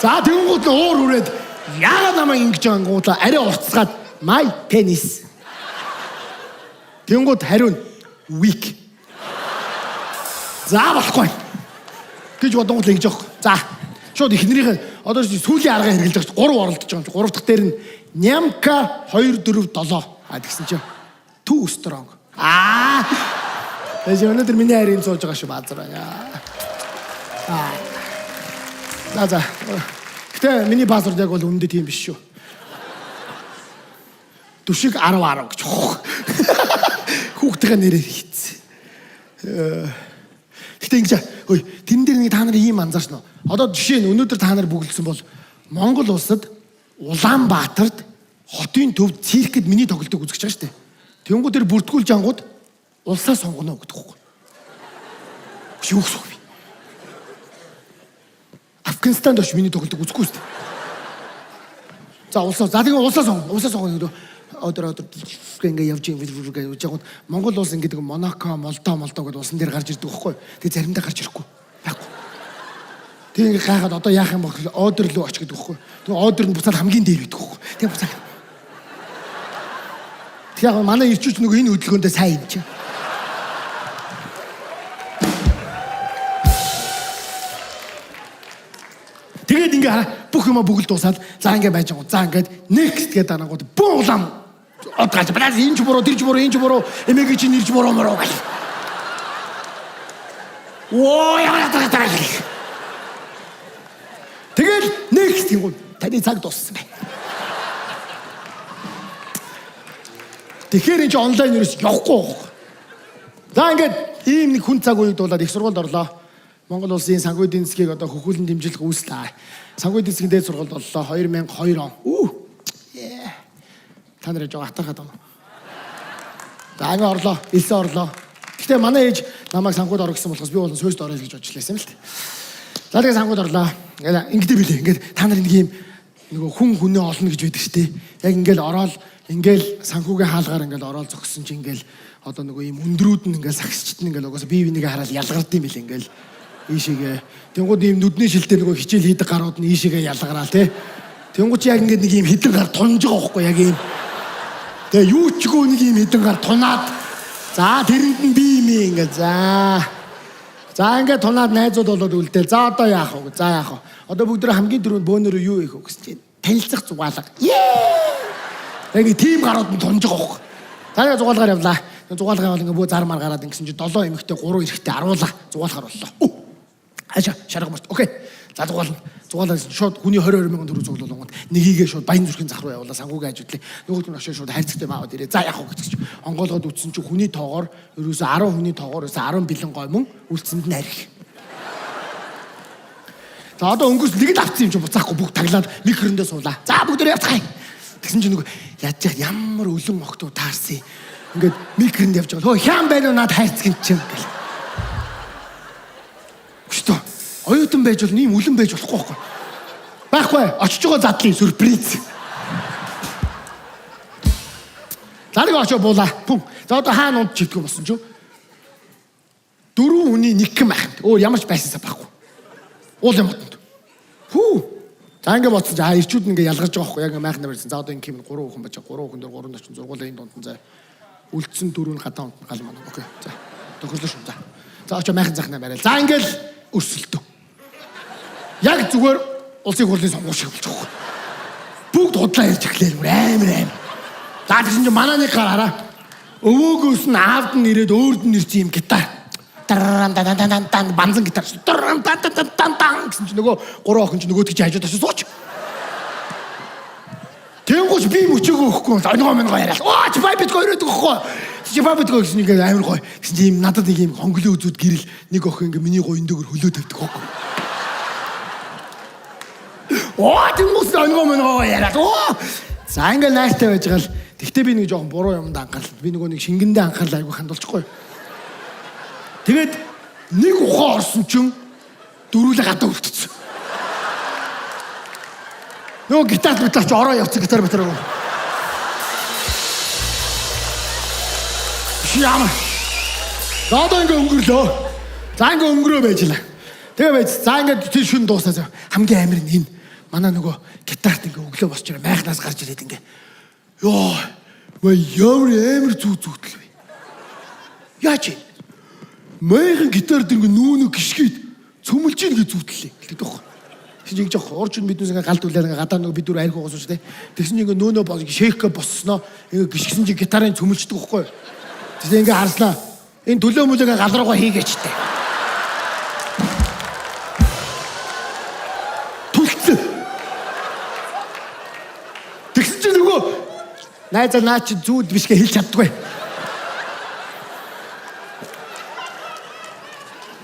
C: За, тэнгүүд нь уур хүрээд яагаад намайг ингэж байгаа ангуудлаа арай уртсгаад my penis. Тэнгүүд хариу нь weak. За, болохгүй гэж бодонгууд ингэж аах. За, шууд эхнэрийнхээ одоо сүүлийн арга хэрэглэж байгаа шүү. 3 оролдож байгаа юм чи. 3 дахь дээр нь нямка 2 4 7. А тэгсэн чи too strong. Аа. Тэгээ өнөөдөр миний хайрын сууж байгаа шүү баазар. Аа. За за. Гэтэ миний password яг бол үнэндээ тийм биш шүү. Түшиг 10 10 гэж. Хүүхдийн нэрээр хийцэн. Гэтэ ингэж ой тэрэн дээр нэг та нар ийм анзаарсан уу? Одоо жишээ нь өнөөдөр та нар бүгэлдсэн бол Монгол улсад Улаанбаатарт хотын төв циркэд миний тоглолтыг үзэж байгаа шүү дээ. Тэнгүү тэр бүртгүүлж ангууд улсаа сонгоно гэдэг байхгүй. Юу гэсэн үг вэ? Афганистанд очиж миний тоглолтыг үзэхгүй шүү дээ. За улсаа за тэгээ улсаа сонгоно. Улсаа сонгоно гэдэг өдөр өдөр ингээ явж ингээ явж байгаа Монгол улс ингээ Монако, Молдо, Молдо гэдээ улсан дээр гарч ирдэг байхгүй. Тэгээ заримдаа гарч ирэхгүй. Байхгүй. Тэгээ ингээ гайхаад одоо яах юм бэ гэхэл одер рүү оч гэдэг байхгүй. Тэгээ одер нь буцаад хамгийн дээр байдаг байхгүй. Тэгээ буцаад. Тэгээ яг манай ирчүүч нөгөө энэ хөдөлгөөндөө сайн юм чи. Тэгээд ингээ хараа бүх юма бүгэл дуусаад за ингээ байж байгаа. За ингээд next гэдэг дарангууд бүү улам од гарч блаа энэ ч буруу тэр ч буруу энэ ч буруу эмээгийн чинь нэр ч буруу муруу гал. Оо ямар таа. Тэгэл next гингүүд таны цаг дууссан байна. Тэгэхээр энэ чи онлайн ерөөс явахгүй байхгүй. За ингээд ийм нэг хүн цаг үед дуулаад их сургуульд орлоо. Монгол улсын санхүү эдийн засгийг одоо хөхүүлэн дэмжлэх үүслээ. Санхүү эдийн засгийн дээд сургуульд боллоо 2002 он. Үу. Та нарыг жоо атархаад байна. За ингээ орлоо, элсэн орлоо. Гэтэ манай ээж намайг санхүүд оро гэсэн болохоос би болон сууст орё гэж бодож лээсэн юм л та. За тэгээ санхүүд орлоо. Ингээд ингэдэ билээ. Ингээд та нар нэг юм нөгөө хүн хүнээ олно гэж байдаг шүү дээ. Яг ингээл ороод ингээл санхүүгийн хаалгаар ингээл ороод зогссон чи ингээл одоо нөгөө юм өндрүүд нь ингээл сагсчт нь ингээл угаасаа бие бинийгээ хараад ялгард юм билээ ингээл ийшээгээ. Тэнгууд ийм нүдний шилтэй нөгөө хичээл хийдэг гарууд нь ийшээгээ ялгараал тий. Тэнгууд чи яг ингээд нэг ийм хідэн гар тунж байгаа байхгүй яг ийм. Тэгээ юу ч гоо нэг ийм хідэн гар тунаад за тэрэнд нь би юм ингээд за. За ингээд тунаад найзууд болоод үлдээл. За одоо яах вэ? За яах вэ? Одоо бүгд хамгийн түрүүнд бөөнөрөө юу хийх вэ гэсэн чинь танилцах зугаалга. Яг нэг тийм гарууд нь тунж байгаа байхгүй. За тэгээ зугаалгаар явлаа. Зугаалгаа явал ингээд бөө зар мар гараад ингэсэн чинь 7 эмэгтэй 3 эрэгтэй аруулаа зугаалахар боллоо. Хаашаа шарга мөрт. Okay. За зугаална. Зугаалаа шууд хүний 20 20 мянган төгрөг цуглуулганд нэгийгээ шууд баян зүрхийн зах руу явуулаа санхүүгийн ажиглаа. Нөгөөд нь очиж шууд хайрцагтай маавад ирээ. За яах вэ гэж чинь онгоолгоод үтсэн чинь хүний тоогоор ерөөсө 10 хүний тоогоор ерөөсө 10 бэлэн гой мөн үлдсэнд нь арих. За одоо өнгөрс нэг л авцсан юм чинь буцаахгүй бүгд таглаад микрондоо суулаа. За бүгдөө явцгаая. Тэгсэн чинь нөгөө яаж яах ямар өлөн охтуу таарсан. Ингээд микронд явж байгаа. Хөө хян байна уу над хайрцаг юм чинь гэл. Өстөө. Оюутан байж бол ийм үлэн байж болохгүй байхгүй. Байхгүй. Очиж байгаа задлын сюрприз. За нэг очоо буулаа. Пүн. За одоо хаана унд чивдэг болсон ч 4 хүний нэг км байх. Өөр ямар ч байсансаа байхгүй. Уулын мотонд. Хүү. За ингэ бодсон чи аа ирчүүд нь ингэ ялгарч байгаа байхгүй. Яг майхан барьсан. За одоо ингэ юм 3 хүн байж 3 хүн дээр 3 очин зургуулаа энэ дунд нь за. Үлдсэн дөрөв нь гадаа унтна гал маань. Окей. За. Тохирлоо шүү. За. За очоо майхан захнаа барайл. За ингээл өрсөлдөө. Яг зүгээр улсын хурлын сонгуул шиг болж байгаа. Бүгд худлаа ярьж эхлэв бүр амар амар. За тэгсэн чинь манай нэг гар хараа. Өвөөгөөс нь аавд нь ирээд өөрд нь ирсэн юм гитар. Таран дан дан дан дан банзан гитар. Таран дан дан дан дан гэсэн чинь нөгөө гурван охин чинь нөгөөд гэж хажууд очиж сууч. Тэнгүүч би мөчөөгөө өгөхгүй онгоо мөнгөө яриад. Оо чи бай битгөө өрөөд өгөхгүй. Чи бай битгөө гэсэн нэг амар гоё. Гэсэн чи ийм надад нэг ийм хонглын үзүүд гэрэл нэг охин ингээ миний гоён дөөгөр хөлөө тавьдаг байхгүй. Оо тэнгүүс онгоо мөнгөө яриад. Оо за ингээ найртай байж байгаа л. Тэгтээ би нэг жоохон буруу юмд анхаарлаа. Би нөгөө нэг шингэндээ анхаарлаа айгу хандуулчихгүй. Тэгээд нэг ухаан орсон чинь дөрүлээ гадаа үлдчихсэн. Нөгөө гитар гитар чи ороо явцсан гитар гитар. Ямар. За одоо ингээ өнгөрлөө. За ингээ өнгөрөө байж лээ. Тэгээ байж. За ингээ тэр шүн дуусаа. Хамгийн амар нь энэ. Манай нөгөө гитарт ингээ өглөө босч ирээ майхнаас гарч ирээд ингээ. Йоо. Мэ ямар амар зүү зүүтэл вэ? Яаж юм? Майхан гитар дээр ингээ нүүнэ гიშгээд цөмөлж ийн гэж зүүтлээ. Гэдэг байхгүй. Тэгсэн чинь жоох урж биднээс ингээ галд үлээ ингээ гадаа нөгөө бид түр арх угсаж тээ. Тэгсэн чинь ингээ нөөнөө бос шейхгээ боссноо ингээ гიშгсэн чинь гитарын цөмөлждөг байхгүй. Тэгсэн ингээ харснаа. Энэ төлөө мөлөгээ гал руугаа хийгээч тээ. Түлцэн. Тэгсэн чинь нөгөө найзаа наа чи зүүд биш гэ хэлж чаддгүй.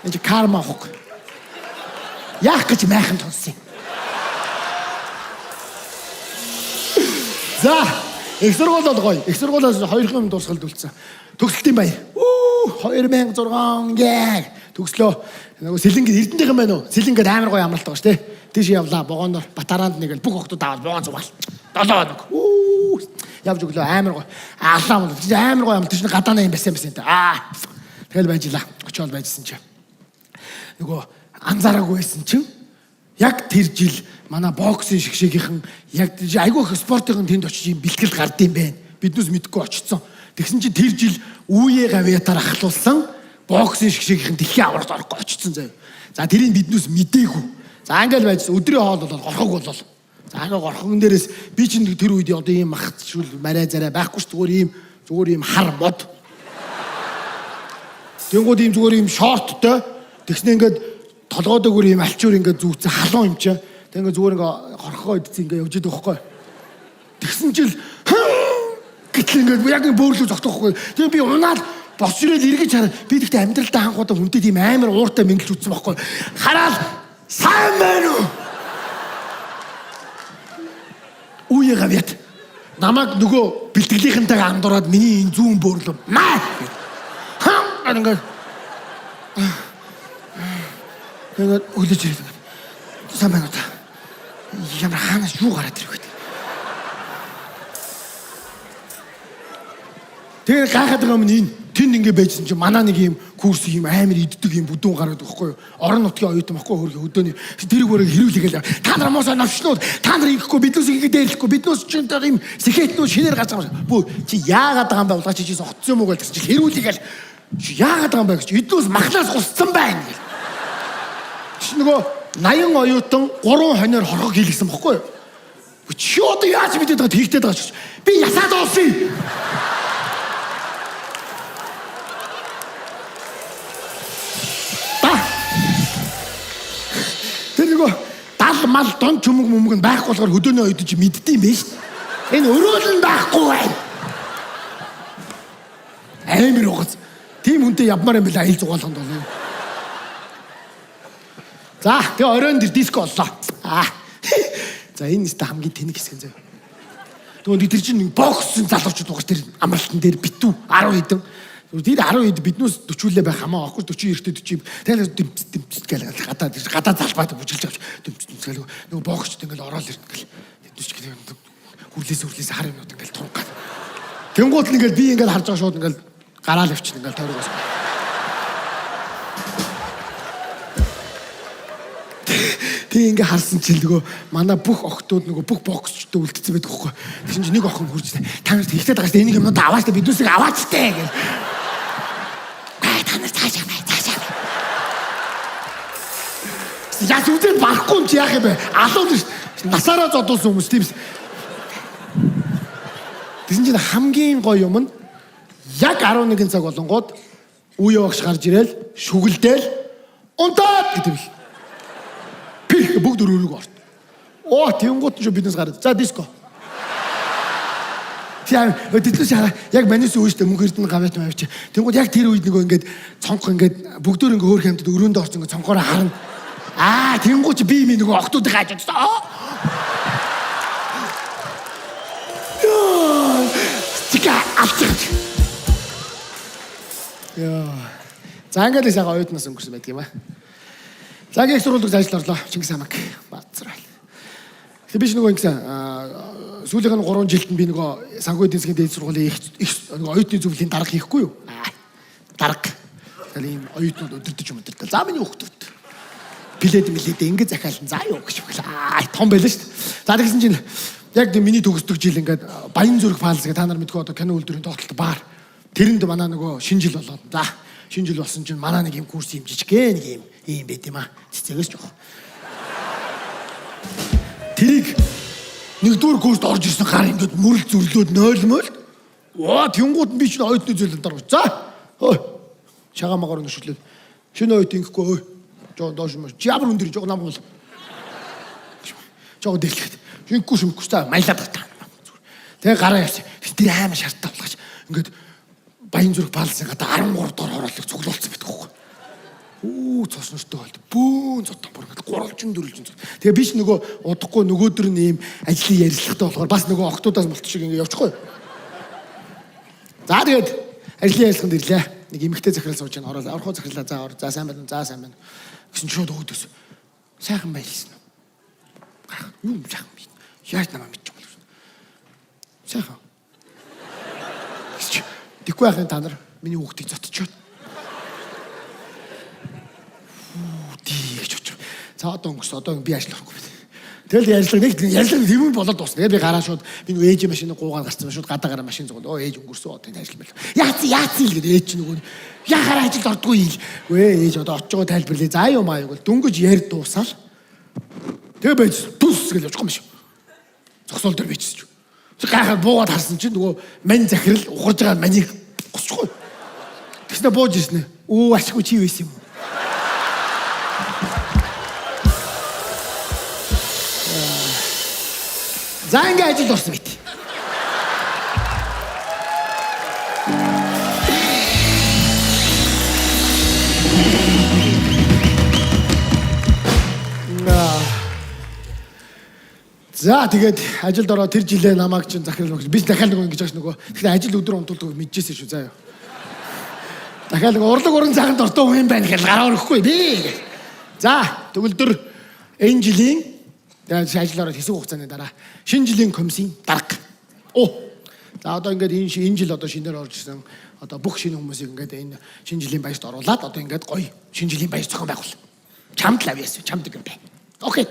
C: Энд чи карма авахгүй. Яах гэж майхан тунсан юм. За, их сургууль бол гоё. Их сургуулиас хоёрхан юм дурсгалд үлдсэн. Төгсөлтийн баяр. Үү 2006 яг төгслөө. Нөгөө Сэлэнг Эрдэнтийнхэн байна уу? Сэлэнгэд амар гоё амралт байгаа шүү дээ. Тийш явлаа. Вогооноор Батаранд нэг л бүх охтууд аваад вогоон зугаал. 7 хоног. Үү явж өглөө амар гоё. Алаа мөн. Амар гоё амралт. Тийш гадаана юм байсан байсан. Аа. Тэгэл байж лаа. Очоод байжсэн чинь. Нөгөө анзаараагүй байсан чинь яг тэр жил манай боксын шгшээгийнхэн яг айгүй их спортын тэнд очиж юм бэлтгэл гардыг юм байна. Биднээс мэдгүй очсон. Тэгсэн чинь тэр жил үе гавьятаар ахлуулсан боксын шгшээгийнхэн дэлхийн аваргад орохгүй очсон заяа. За тэрийг биднээс мдээгүй. За ингээл байжсан. Өдрийн хоол бол горхог болол. За ингээ горхогон дээрээс би чинь тэр үед одоо ийм мах шүл марай зарай байхгүй ш зүгээр ийм хар мод. Тэнгууд ийм зүгээр ийм шорттой. Тэгснэ ингээд толгойд өгөр ийм альчуур ингээд зүүцэн халуун юм чинь. Тэг ингээд зүгээр ингээд хорхогоо идсэн ингээд явж идэх байхгүй. Тэгсэн чил гэтэл ингээд яг ингээд бөөрлөө зогтох байхгүй. Тэгээ би унаал босч ирэл эргэж хараа. Би тэгтээ амьдралдаа ханхудаа хүнтэй тийм амар ууртай мэнгэлж үтсэн байхгүй. Хараал сайн байна уу? Үе гавьят. Намайг нөгөө бэлтгэлийнхэнтэйгээ андуураад миний энэ зүүн бөөрлөө. Маа. Хам ингээд тэгээд өглөж ирээд ингээд сайн байна уу та? Ямар хаанаас юу гараад ирэх вэ? Тэгээд гайхаад байгаа юм энэ тэнд ингэ байжсэн чинь манай нэг юм курс юм амар иддэг юм бүдүүн гараад байхгүй юу? Орон нутгийн оюутан байхгүй хөргө хөдөөний тэрийг өөрөө хэрүүлээгээл та нар муусаа новшнууд та нар ингэхгүй биднээс ингэ дээрлэхгүй биднээс чинь юм сэхэтнүүд шинээр гарч байгаа юм. Бүү чи яагаад байгаа юм бэ? Улгаа чи чи согтсон юм уу гэж чи хэрүүлээгээл чи яагаад байгаа юм бэ гэж эднээс махнаас гусцсан байна гэл. Чи нөгөө 80 оюутан 3 хоноор хорхог хийлгэсэн бохгүй юу? Чи одоо яаж мэдээд байгаа тийхтэй байгаа ч би ясаа дуусъя. Тэр нөгөө дал мал дон чөмөг мөмөг нь байхгүй болохоор хөдөөний оюутан чи мэддэм байх шүү. Энэ өрөөл нь байхгүй байна. Амар угац. Тийм хүнтэй явмаар юм бэл аял зугаалганд бол. За тэгээ оройн дэр диско боллоо. Аа. За энэ нэстэ хамгийн тэнэг хэсэг нь заяа. Тэгвэл тэр чинь боксын залуучууд угаас тэр амралтан дээр битүү 10 хэдэн. Тэр 10 хэд биднээс 40-үлээ байх хамаа байхгүй 40 эртээ 40. Тэгэл дэмц дэмц гэл гадаа гадаа залбаад бүжиглж авч дэмц дэмц гэл нөгөө боксчд ингээл ороод ирнэ гэл. Тэднээс ч гэл хүрлээс хар юмнууд ингээл тунх гал. Тэнгуут л ингээл би ингээл харж байгаа шууд ингээл гараал явчихна ингээл тойрогоос. Тэг ингээ харсан чинь нөгөө манай бүх охтууд нөгөө бүх боксчдод үлдсэн байдаг хөөхгүй. Тэгсэн чинь нэг охин хурж та нарт ихтэй байгаа шүү дээ. Энийг юмнууд аваач та биднээсээ аваач тээ гэл. Та нар цаашаа бай, цаашаа. Яс үзээд барахгүй юм чи яах юм бэ? Алуун шүү. Насаараа зодуулсан хүмүүс тийм. Тэгсэн чинь хамгийн гоё юм нь яг 11 цаг болонгууд үе багш гарч ирээл шүгэлдээл унтаад гэдэг бил. Пих бүгд өрөөрөг орт. Оо тэнгуут нь биднээс гараад. За диско. Тийм тэтлээс яг манайс өөштэй мөнх эрдэнэ гавьяат авчи. Тэнгуут яг тэр үед нөгөө ингээд цонх ингээд бүгдөө ингээ хөөх юмтад өрөөндөө орсон ингээ цонхороо харна. Аа тэнгуут чи би ми нөгөө охтуудыг хааж бодсон. Чика алчих. Яа. За ингээд сайхан оюутнаас өнгөрсөн байдаг юм аа. За их сургууль ажил орлоо. Чингис хамаг. Базар. Тэгээ би ч нөгөө ингэсэн сүүлийнх нь 3 жилд нь би нөгөө санхүү эдийн засгийн дээд сургуулийн их нөгөө оюутны зөвлөлийн дарга хийхгүй юу? Дарга. Тэгэл ийм оюутнууд өдөрдөж юм өдөрдөл. За миний хүүхдүүд. Плед млед ингэ захиалан за юу гэж бэхлээ. Аа том байлаа шүү дээ. За тэгсэн чинь яг миний төгсдөг жил ингээд Баян зүрх палас гэх та нар мэдгүй одоо кино үйлдвэрийн тогтолт баар. Тэрэнд манай нөгөө шинэ жил болоод. За шинэ жил болсон чинь манай нэг юм курс юм жижигхэн нэг юм байт юм аа. Цэцэгээс жоох. Тэрийг нэгдүгээр курст орж ирсэн гар ингээд мөрөл зүрлөөд нойлмол. Оо тэнгууд би чинь оюутны зүйлэн дарга. За. Хөө. Чагаа магаар өнөшөглөө. Шинэ оюут ингэхгүй өө. Жоо доош юм. Чи ямар өндөр жоо нам бол. Жоо дэрлэхэд. Шинэхгүй шимхгүй та маялаад та. Тэгээ гараа явсан. Тэр амар шарттай болгож ингээд Баян зүрх палсын гадаа 13 дугаар хорооллыг цуглуулсан байдаг хөөе. Үү цус нүртэй болд. Бөөн зотон бүр ингээд гурвалжин дөрвөлжин цус. Тэгээ би ч нөгөө удахгүй нөгөөдөр нь ийм ажлын ярилцлагатай болохоор бас нөгөө октоудаас молт шиг ингээд явчихгүй. За тэгээд ажлын ярилцлаганд ирлээ. Нэг эмэгтэй захирал сууж байна. Ороод орхоо захирлаа. За ор. За сайн байна. За сайн байна. Гэсэн чинь шууд өөдөөс. Сайхан байлсан. Гах юу юм сайхан бэ? Яаж намаа мэдчих юм бол. Сайхан. Тэггүй байхын та нар миний хүүхдийг зотчоод. Тий гэж очив. За одоо өнгөрсөн. Одоо би ажил орохгүй байна. Тэгэл ярьцлага нэг ярьцлага тийм юм болоод дуусна. Тэгээд би гараа шууд би нөгөө ээж машиныг гуугаад гарсан. Шууд гадаа гараа машин зугал. Оо ээж өнгөрсөн одоо энэ ажил байл. Яац л гэдэг ээж чинь нөгөө яхаараа ажилд ордгоо юм. Үгүй ээж одоо очиж байгаа тайлбарлая. За юу маа юу гэл дөнгөж ярь дуусаал. Тэгээ байж түс гэж очих юм шиг. Зогсоол дээр байжсэн ч. Гайхаад буугаад харсан чинь нөгөө мань захирал ухарж байгаа манийг госчихгүй. Тэгснэ бууж ирсэн. Өө ашгүй чи байсан юм уу? За ингээ ажилд орсон мэт. За тэгээд ажилд ороо тэр жилээ намайг чинь захирал багш. Би дахиад нөгөө ингэж ааш нөгөө. Тэгэхээр ажил өдөр унтуулдаг мэдчихсэн шүү заа юу. Дахиад нөгөө урлаг уран цаганд ортой хүн юм байна гэхэл гараа өрөхгүй би. За төгөлдөр энэ жилийн тэгээд ажил ороод хэсэг хугацааны дараа шинэ жилийн комиссийн дарга. Оо. За одоо ингээд энэ жил одоо шинээр орж ирсэн одоо бүх шинэ хүмүүсийг ингээд энэ шинэ жилийн баярт оруулаад одоо ингээд гоё шинэ жилийн баяр зохион байгуул. Чамд л авьяас чамд юм бэ. Окей.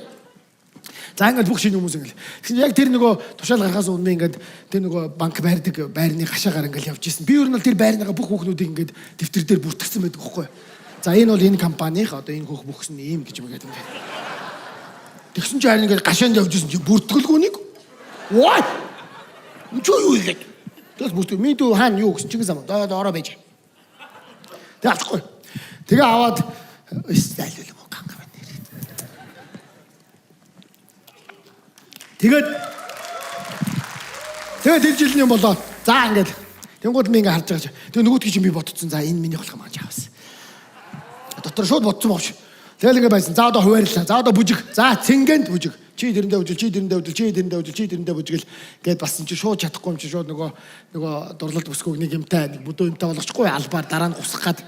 C: За ингээд бүх шинэ хүмүүс ингээд. Тэгсэн яг тэр нөгөө тушаал гарахаас өмнө ингээд тэр нөгөө банк байрдаг байрны гашаагаар ингээд явж исэн. Би ер нь бол тэр байрныгаа бүх хүүхнүүдийг ингээд дэвтэр дээр бүртгэсэн байдаг байхгүй. За энэ бол энэ компанийн одоо энэ хүүх бүхсэн ийм гэж юм ингээд ингээд. Тэгсэн чинь харин ингээд гашаанд явж исэн чинь бүртгэлгүй нэг. Ваа! Энд чи юу хийгээд? Тэгээс бүртгэл. Миний дүү хаана юу гэсэн Чингис ам. Доо ороо байж. Тэг авчихгүй. Тэгээ аваад зайлуул юм уу ганга байна. Тэгээд тэр жил нь юм болоо. За ингээд тэнгууд би ингээд харж байгаа чи. Тэгээ нөгөөдгийг чинь би ботцсон. За энэ миний болох юм аа авсан. Дотор шууд ботцсон боовч. Тэгэл ингээд байсан. За одоо хуваарлаа. За одоо бүжиг. За цэнгэнд бүжиг. Чи тэрэндээ бүжил, чи тэрэндээ бүжил, чи тэрэндээ бүжил, чи тэрэндээ бүжгэл гээд бассан чи шууд чадахгүй юм чи шууд нөгөө дурлалт бүсгүйг нэг юмтай нэг бүдүү юмтай болгочихгүй албаар дараа нь гусах гад.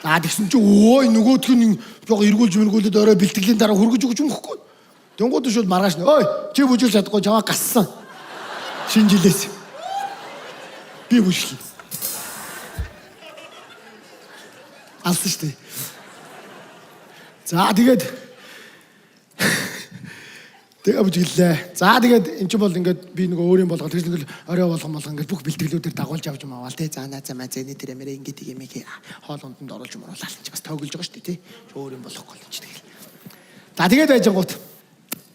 C: За тэгсэн чи өө нөгөөх нь жоо эргүүлж мэргүүлээд орой бэлтгэлийн дараа хөргөж өгч юм хэвгүй. Тэнгууд шууд маргааш нь ой чи бүжиглж чадахгүй чамаа гассан. Шинэ жилээс. Би бүжиглэн. Алсан шүү дээ. За тэгээд тэгээ бүжиглээ. За тэгээд эн чинь бол ингээд би нөгөө өөрийн болгоод тэр нэг орой болгон болгон ингээд бүх бэлтгэлүүдээр дагуулж авч юм аваал тий. За наа за маа зэний тэр эмэрэ ингээд тийм ээ хоол унданд оруулж моруулаад чи бас тоглож байгаа шүү дээ тий. Өөр юм болохгүй л чи тэгэл. За тэгээд байж гот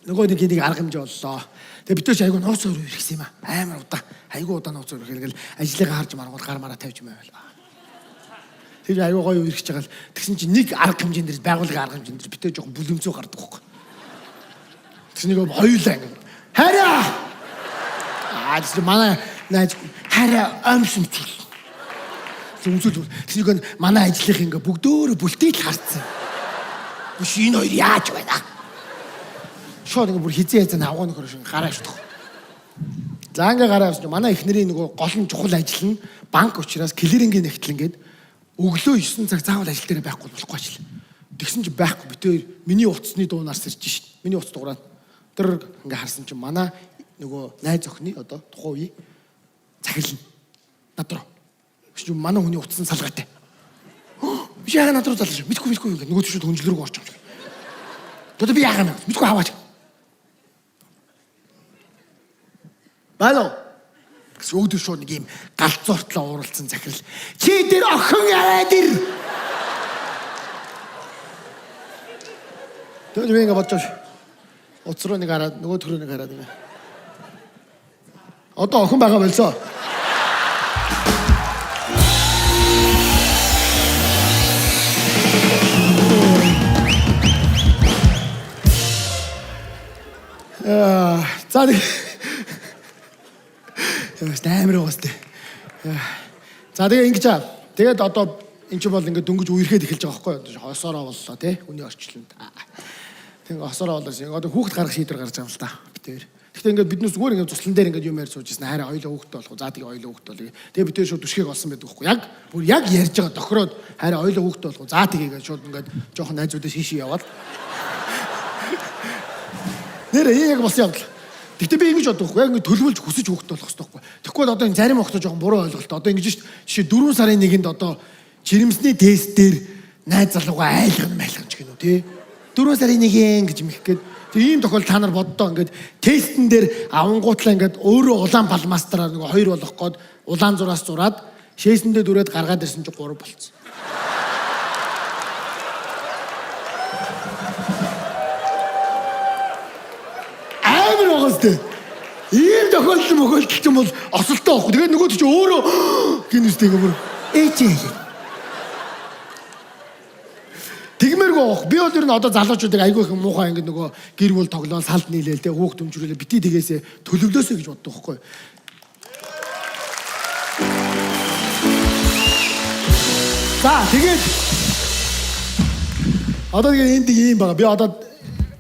C: нөгөө нэг арга хэмжээ боллоо. Тэгээ бид ч айгүй нууц өөр ирсэн юм аа. Амар удаа. Айгүй удаа нууц өөр ирэхэл ажлыгаа харж маргуул гар мараа тавьж юм байвал. Тэр айгүй гоё үргэж байгаа л тэгсэн чинь нэг арга хэмжээнд дэр байгууллагын арга хэмжээнд дэр битээ жоохон бүлэмцүү гардаг байхгүй. Тэгсэн нэг хоёулаа ингэ. Хараа! Аа тэгсэн манай найз хараа амсамцул. Зүмцүүл. Тэгсэн нэг манай ажлынх ингээ бүгдөөрө бүлтийг л харцсан. Биш энэ хоёр яаж байна? Шууд ингээ бүр хизээ хизээ авгаа нөхөр шиг гараа авчих. За ингээ гараа авсан чинь манай эхнэрийн нөгөө гол нь чухал ажил нь банк учраас клирингийн нэгтэл ингээд өглөө 9 цаг заавал ажил дээр байхгүй болохгүй ажил. Тэгсэн чинь байхгүй битээр миний утасны дуунаас ирж шít. Миний утас дуурайд. Тэр ингээ харсан чинь манай нөгөө найз охины одоо тухайн үеийн захирал нь над руу. Чи манай хүний утсан салгаатай. Би яагаад над руу залгаж мэдгүй мэдгүй ингээ нөгөө төшөд хүнжил рүү орж байгаа юм. Одоо би яагаад юм мэдгүй аваач. Бало. Гэсэн өөдөө шууд нэг юм галзууртлаа ууралцсан захирал. Чи тэр охин яриад ир. Тэгээд би ингээ бодож байгаа. Утас руу нэг хараад нөгөө төрөө нэг хараад ингээ. Одоо охин байгаа болсоо. За нэг ямар амар уустай. За тэгээ ингэж аа. Тэгээд одоо эн чинь бол ингээд дөнгөж үерхэд эхэлж байгаа байхгүй юу? Хосороо боллоо тий. Хүний орчлонд. Тэг ингээ хосороо болоос ингээ одоо хүүхд гаргах шийдвэр гарч байгаа юм л та. Бид тэр. Гэхдээ ингээд биднээс зүгээр ингээд туслан дээр ингээд юм ярьж сууж ирсэн. Харин хоёулаа хүүхдтэй болох. За тэгээ хоёулаа хүүхдтэй болъё. Тэгээ бид тэр шууд түшгийг олсон байдаг байхгүй юу? Яг бүр яг ярьж байгаа тохироод харин хоёулаа хүүхдтэй болох. За тэгээ ингээд шууд ингээд жоохон найзуудаа шиши яваад. Нэр яг болсон явдал. Гэхдээ би ингэж боддог байхгүй яг ингэ төлөвлөж хүсэж хүүхдтэй болох хэрэгтэй байхгүй. Тэгэхгүй бол одоо энэ зарим охтоо жоохон буруу ойлголт. Одоо ингэж шүү дээ. Жишээ 4 сарын 1-нд одоо жирэмсний тест дээр найз залуугаа айлган майлган ч гэнэ үү тий. 4 сарын 1-эн гэж мэх гээд тэг ийм тохиол та нар боддоо ингээд тестэн дээр авангуутлаа ингээд өөрөө улаан палмастраар нөгөө хоёр болох гээд улаан зураас зураад шээсэндээ дүрээд гаргаад ирсэн чинь 3 болцсон. Амар байгаас тээ. Ийм тохиолдол мөхөлдөл ч юм бол осолтой байхгүй. Тэгээд нөгөө чи өөрөө гин үстэй ингээ бүр ээжээ. Тэгмээргүй аах. Би бол ер нь одоо залуучуудыг айгүй их муухай ингээ нөгөө гэр бүл тоглоон салд нийлээл тэ хүүхд өмчрүүлээ бити тэгээсээ төлөвлөөсэй гэж боддог байхгүй. За тэгээд одоо тэгээд энд ийм байгаа. Би одоо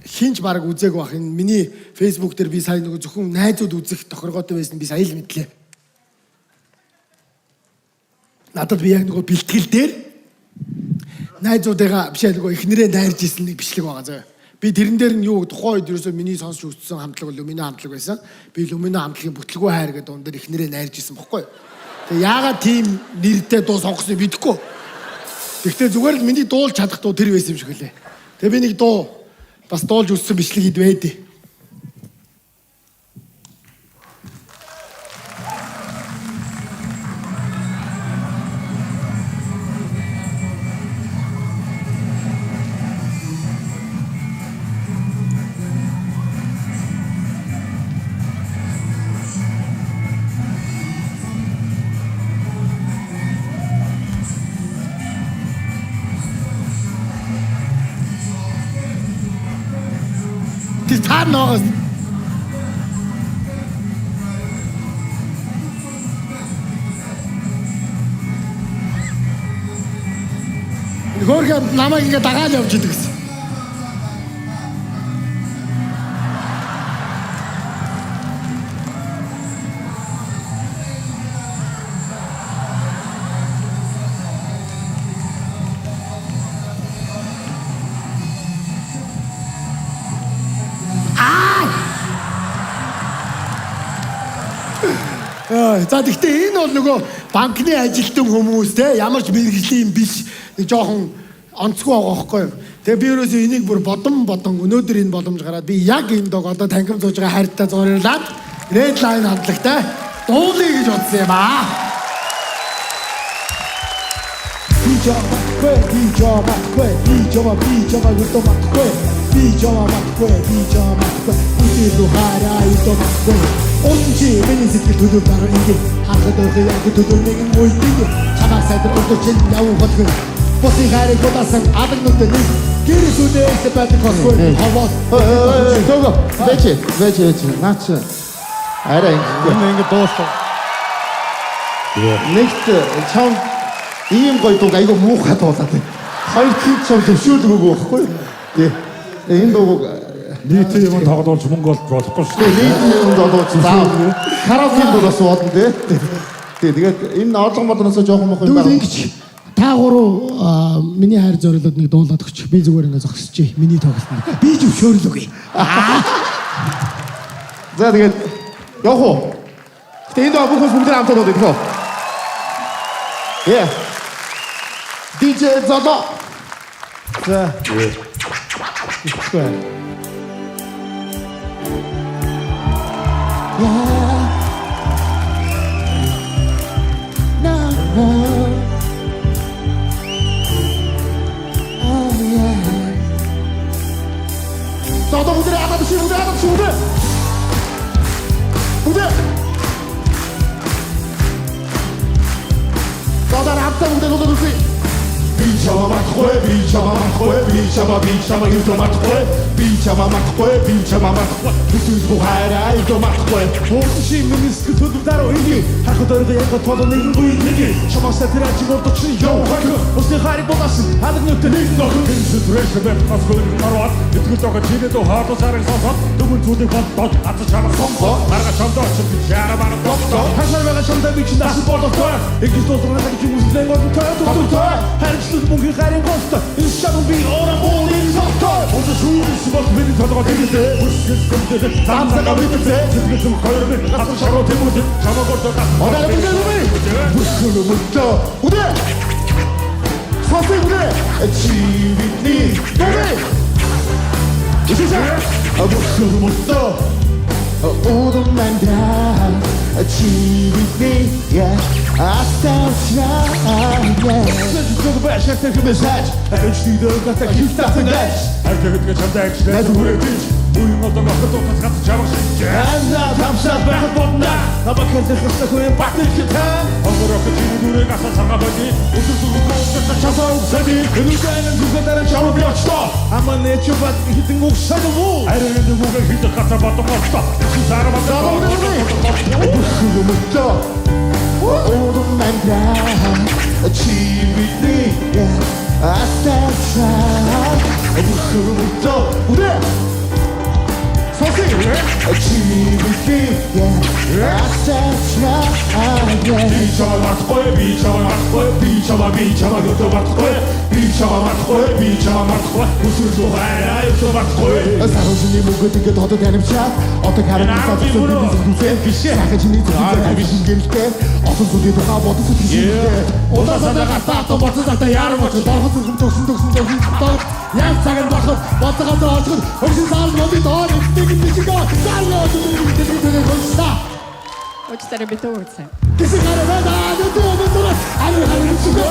C: хинч бараг үзээгүй бах. Энэ миний Facebook дээр би сая нөгөө зөвхөн найзууд үзэх тохиргоотой байсан би сая л мэдлээ. Надад би яг нөгөө бэлтгэл дээр найзуудыгаа биш нөгөө эхнэрээ найрж исэн нэг бичлэг байгаа зөө. Би тэрэн дээр нь юу тухайн үед ерөөсөө миний сонсч үзсэн хамтлаг бол Люмино хамтлаг байсан. Би Люмино хамтлагийн бүтлгүй хайр гэдэг дуун дээр эхнэрээ найрж исэн бохгүй. Тэгээ яагаад тийм нэртэй дуу сонгосныг мэдэхгүй. Гэхдээ зүгээр л миний дуулж чадах дуу тэр байсан юм шиг үлээ. Тэгээ би нэг дуу бас дуулж үзсэн бичлэг ид байдээ. Тэр та ногоос. Хөөрхөн намайг ингээ дагаад явж идэг гэсэн. За тэгтээ энэ бол нөгөө банкны ажилтан хүмүүс те ямар ч мэргэжлийн биш нэг жоохон онцгүй байгаа байхгүй юу. Тэгээ би ерөөсөө энийг бүр бодон өнөөдөр энэ боломж гараад би яг энэ дог одоо танхим зууж байгаа хайртай зурлаад Red Line хамтлагтай дуулъя гэж бодсон юм аа. Би жоо би жоо би жоо юто матгүй би жоо матгүй би жоо матгүй би лухара юто матгүй. Ончи миний сэтгэл төлөв дараа ингэ харахад ойхоо яг төлөв нэгэн уйдыг чамаа сайдар өдөрчин явуу холгүй. Босын хайрыг бодасан алаг нүдэ нэг гэр сүдээс байдаг хосгүй ховоос.
D: Төгөө бэч бэч бэч наач арай ингэ
E: Энэ ингэ дуулах.
D: Нэгт чам ийм гоё дууг айгүй муухай дуулаад байна. Хоёр тийм чам зөвшөөрлөгөөгүй байхгүй юу? Тий. Энэ дууг
E: нийтийн юм тоглуулж мөнгө олж болохгүй шүү дээ.
D: Нийтийн юм тоглуулж зөвшөөрлөгөө. Караоке дуу бас болно тий. Тий. Тэгээд энэ орлого молноосоо жоохон мох юм
C: Тэгвэл
D: байна.
C: ингэж та гурав миний хайр зориулаад нэг дуулаад өгч. Би зүгээр ингэ зогсчих. Миний тоглолтод. Би зөвшөөрлөгөө.
D: За тэгээд явах уу? Гэтэ энд бүх хүмүүс бүгд хамтаад дуудах гэх үү? Yeah. DJ Золоо.
C: За. Ихгүй.
D: На на. Oh yeah. За одоо бүгд хадаад биш бүгд хадаад биш бүгд. Бүгд. За одоо хамтаа бүгд дуудаад үзье.
E: Би чамаа мартахгүй, би чамаа мартахгүй, би чамаа би чамаа юуто мартахгүй, би чамаа мартахгүй, би чамаа мартахгүй. Бүсгүй бүх хайраа юуто мартахгүй.
F: Ууши миний сэтгэл хөдлөм даруй энийг харахад орой яг толон нэгэн гуй нэг чамаасаа тэр ажиг урдч ёо хойно усны хайрыг булаасан алаг нүтэ нэг
E: Нохын зүрх бэт хасгүй гарвал итгэл тог чинээ дөө хаалт сарыг сонсоод дөрвөн зүйлийг боддод атаж чамаа сонгоо гарга чамдаа очиж би чараа бараг догдоо
F: хашаар байгаа чамдаа би чи нас боловтой ингэж дуулгарна гэж үзлэн голтой дуртай харилцал мөнхийн хайрын голтой энэ шам би орон муулын зогтой
E: Уус шүүс бол миний толгой тэгэлээ бүсгэл гүмдэл замсага мэдээ сэтгэл зүг хоёр минь гацсан шаруу тэмүүлэн чамаа гордоо
D: Одоо бүгд үгүй. Бүсгүн мөртөө. Үдэ. Сонсыг үдэ. Чи бидний дурэ. Жишээ. Бүсгүн мөртөө. Удам мандра чи бидний я астаа.
F: Зүг байшаа тэр хэмэсэж Эчтэй гата хилтасан гэж
E: Хайртай чамдаа ажиллаа хүрээдэж үеийн одоо охид утас гац чамаг шинжээ
F: Анна тамшаад байхад бодно Намайг хэлэх хэсэг хүн батал хитэн
E: Онгор охид чиний нүрийг асаа сарга боди өдөр зүг мөн часаа үсэди
F: Өнөөдөр зүгээ дараа чамд би очлоо Амаа нэ чи бат хитэн угсаад уу
E: Арийн нүгэ хидэх гацаа бодон болтой сараа
D: Бүсгүн мөртөө. Удам мандра чи бидний я астаа. Бүсгүн мөртөө. Үдэ. Сонсыг чи бидний я астаа.
E: Би чамаа мартахгүй, би чамаа мартахгүй, би чамаа би чамаа юуто мартахгүй, би чамаа мартахгүй, би чамаа мартахгүй, өсвөр зүгээрээ юуто мартахгүй.
D: Сарвсны мөнгөд ингээд одоо танивчаад одоо харин цаасан бизнес биш сайхан чиний зүгээс биш гэрэлтэй олон зүйлийн тухай бодсон сэтгэлтэй
E: Удаа санаа гартаа одоо бодсон цагтаа яарам очиж
C: Борхон зүрхэн төгсөн төгсөн төгсөн тог яг цаг нь болоход боцоо газар очиход хөршин саал моны доор эцэг нь бичиг саал өдөр дэлгэн төлөв хөлсөө.
G: Уучлаарай би төвөгдсөн.
C: Гэсэн гараа байна. Нүдэ нүдэ али али нүдэ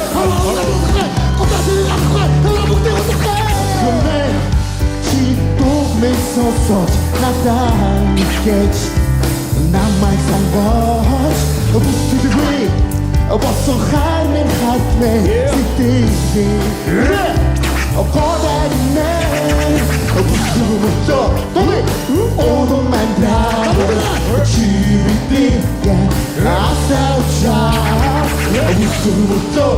D: Чи дүүмээ сонсож надад гэж намайг сонгож бүсгүй болсон хайр хатмэ сэтгэл Окоданэ бүсгүй мөртөө Одон мандра чи бидний асаачаа бүсгүй мөртөө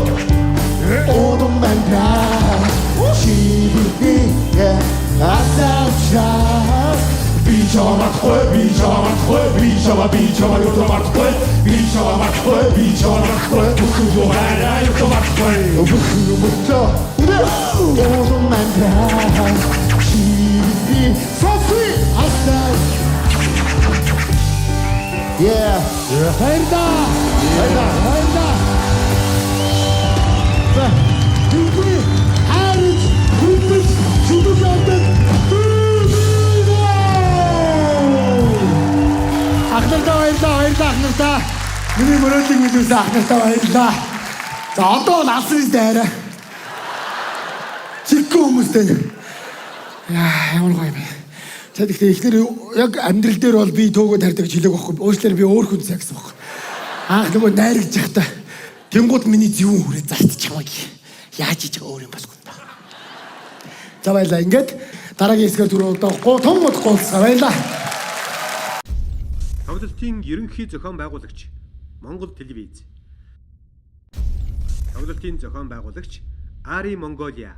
D: Одон мандра чи бидний асаачаа
E: Би чамаа мартахгүй, би чамаа мартахгүй, би чамаа би чамаа юуто мартахгүй, би чамаа мартахгүй, би чамаа мартахгүй, өсвөр зүгээрээ юуто мартахгүй.
D: Бүхэн мөртөө Одон мандра чи бидний сонсъё асаа Yeah.
C: Баярлаа. Баярлаа. За, бидний хайрч хүндэж шүдэж явдаг Ах нартаа баярлаа, баярлаа ах нартаа. Миний мөрөөдлийг биелүүлсэн ах нартаа баярлаа. За одоо бол алсан биз дээ арай. Чиггүй хүмүүстэй. Яа, ямар гоё юм бэ. За тэгэхээр эхнэр яг амьдрал дээр бол би төөгөө тарьдаг гэж хэлээг байхгүй. Уучлаарай би өөр хүн зэ гэсэн байхгүй. Анх нөгөө найрагж явахдаа тэнгууд миний зөвүүн хүрээ зартчих юм аа. Яаж хийж байгаа өөр юм болохгүй юм да. За баярлаа. Ингээд дараагийн хэсгээр түрүү одоо том удахгүй уулзгаа баярлаа.
A: Тоглолтын ерөнхий зохион байгуулагч Монгол телевиз. Тоглолтын зохион байгуулагч Ари Монголиа.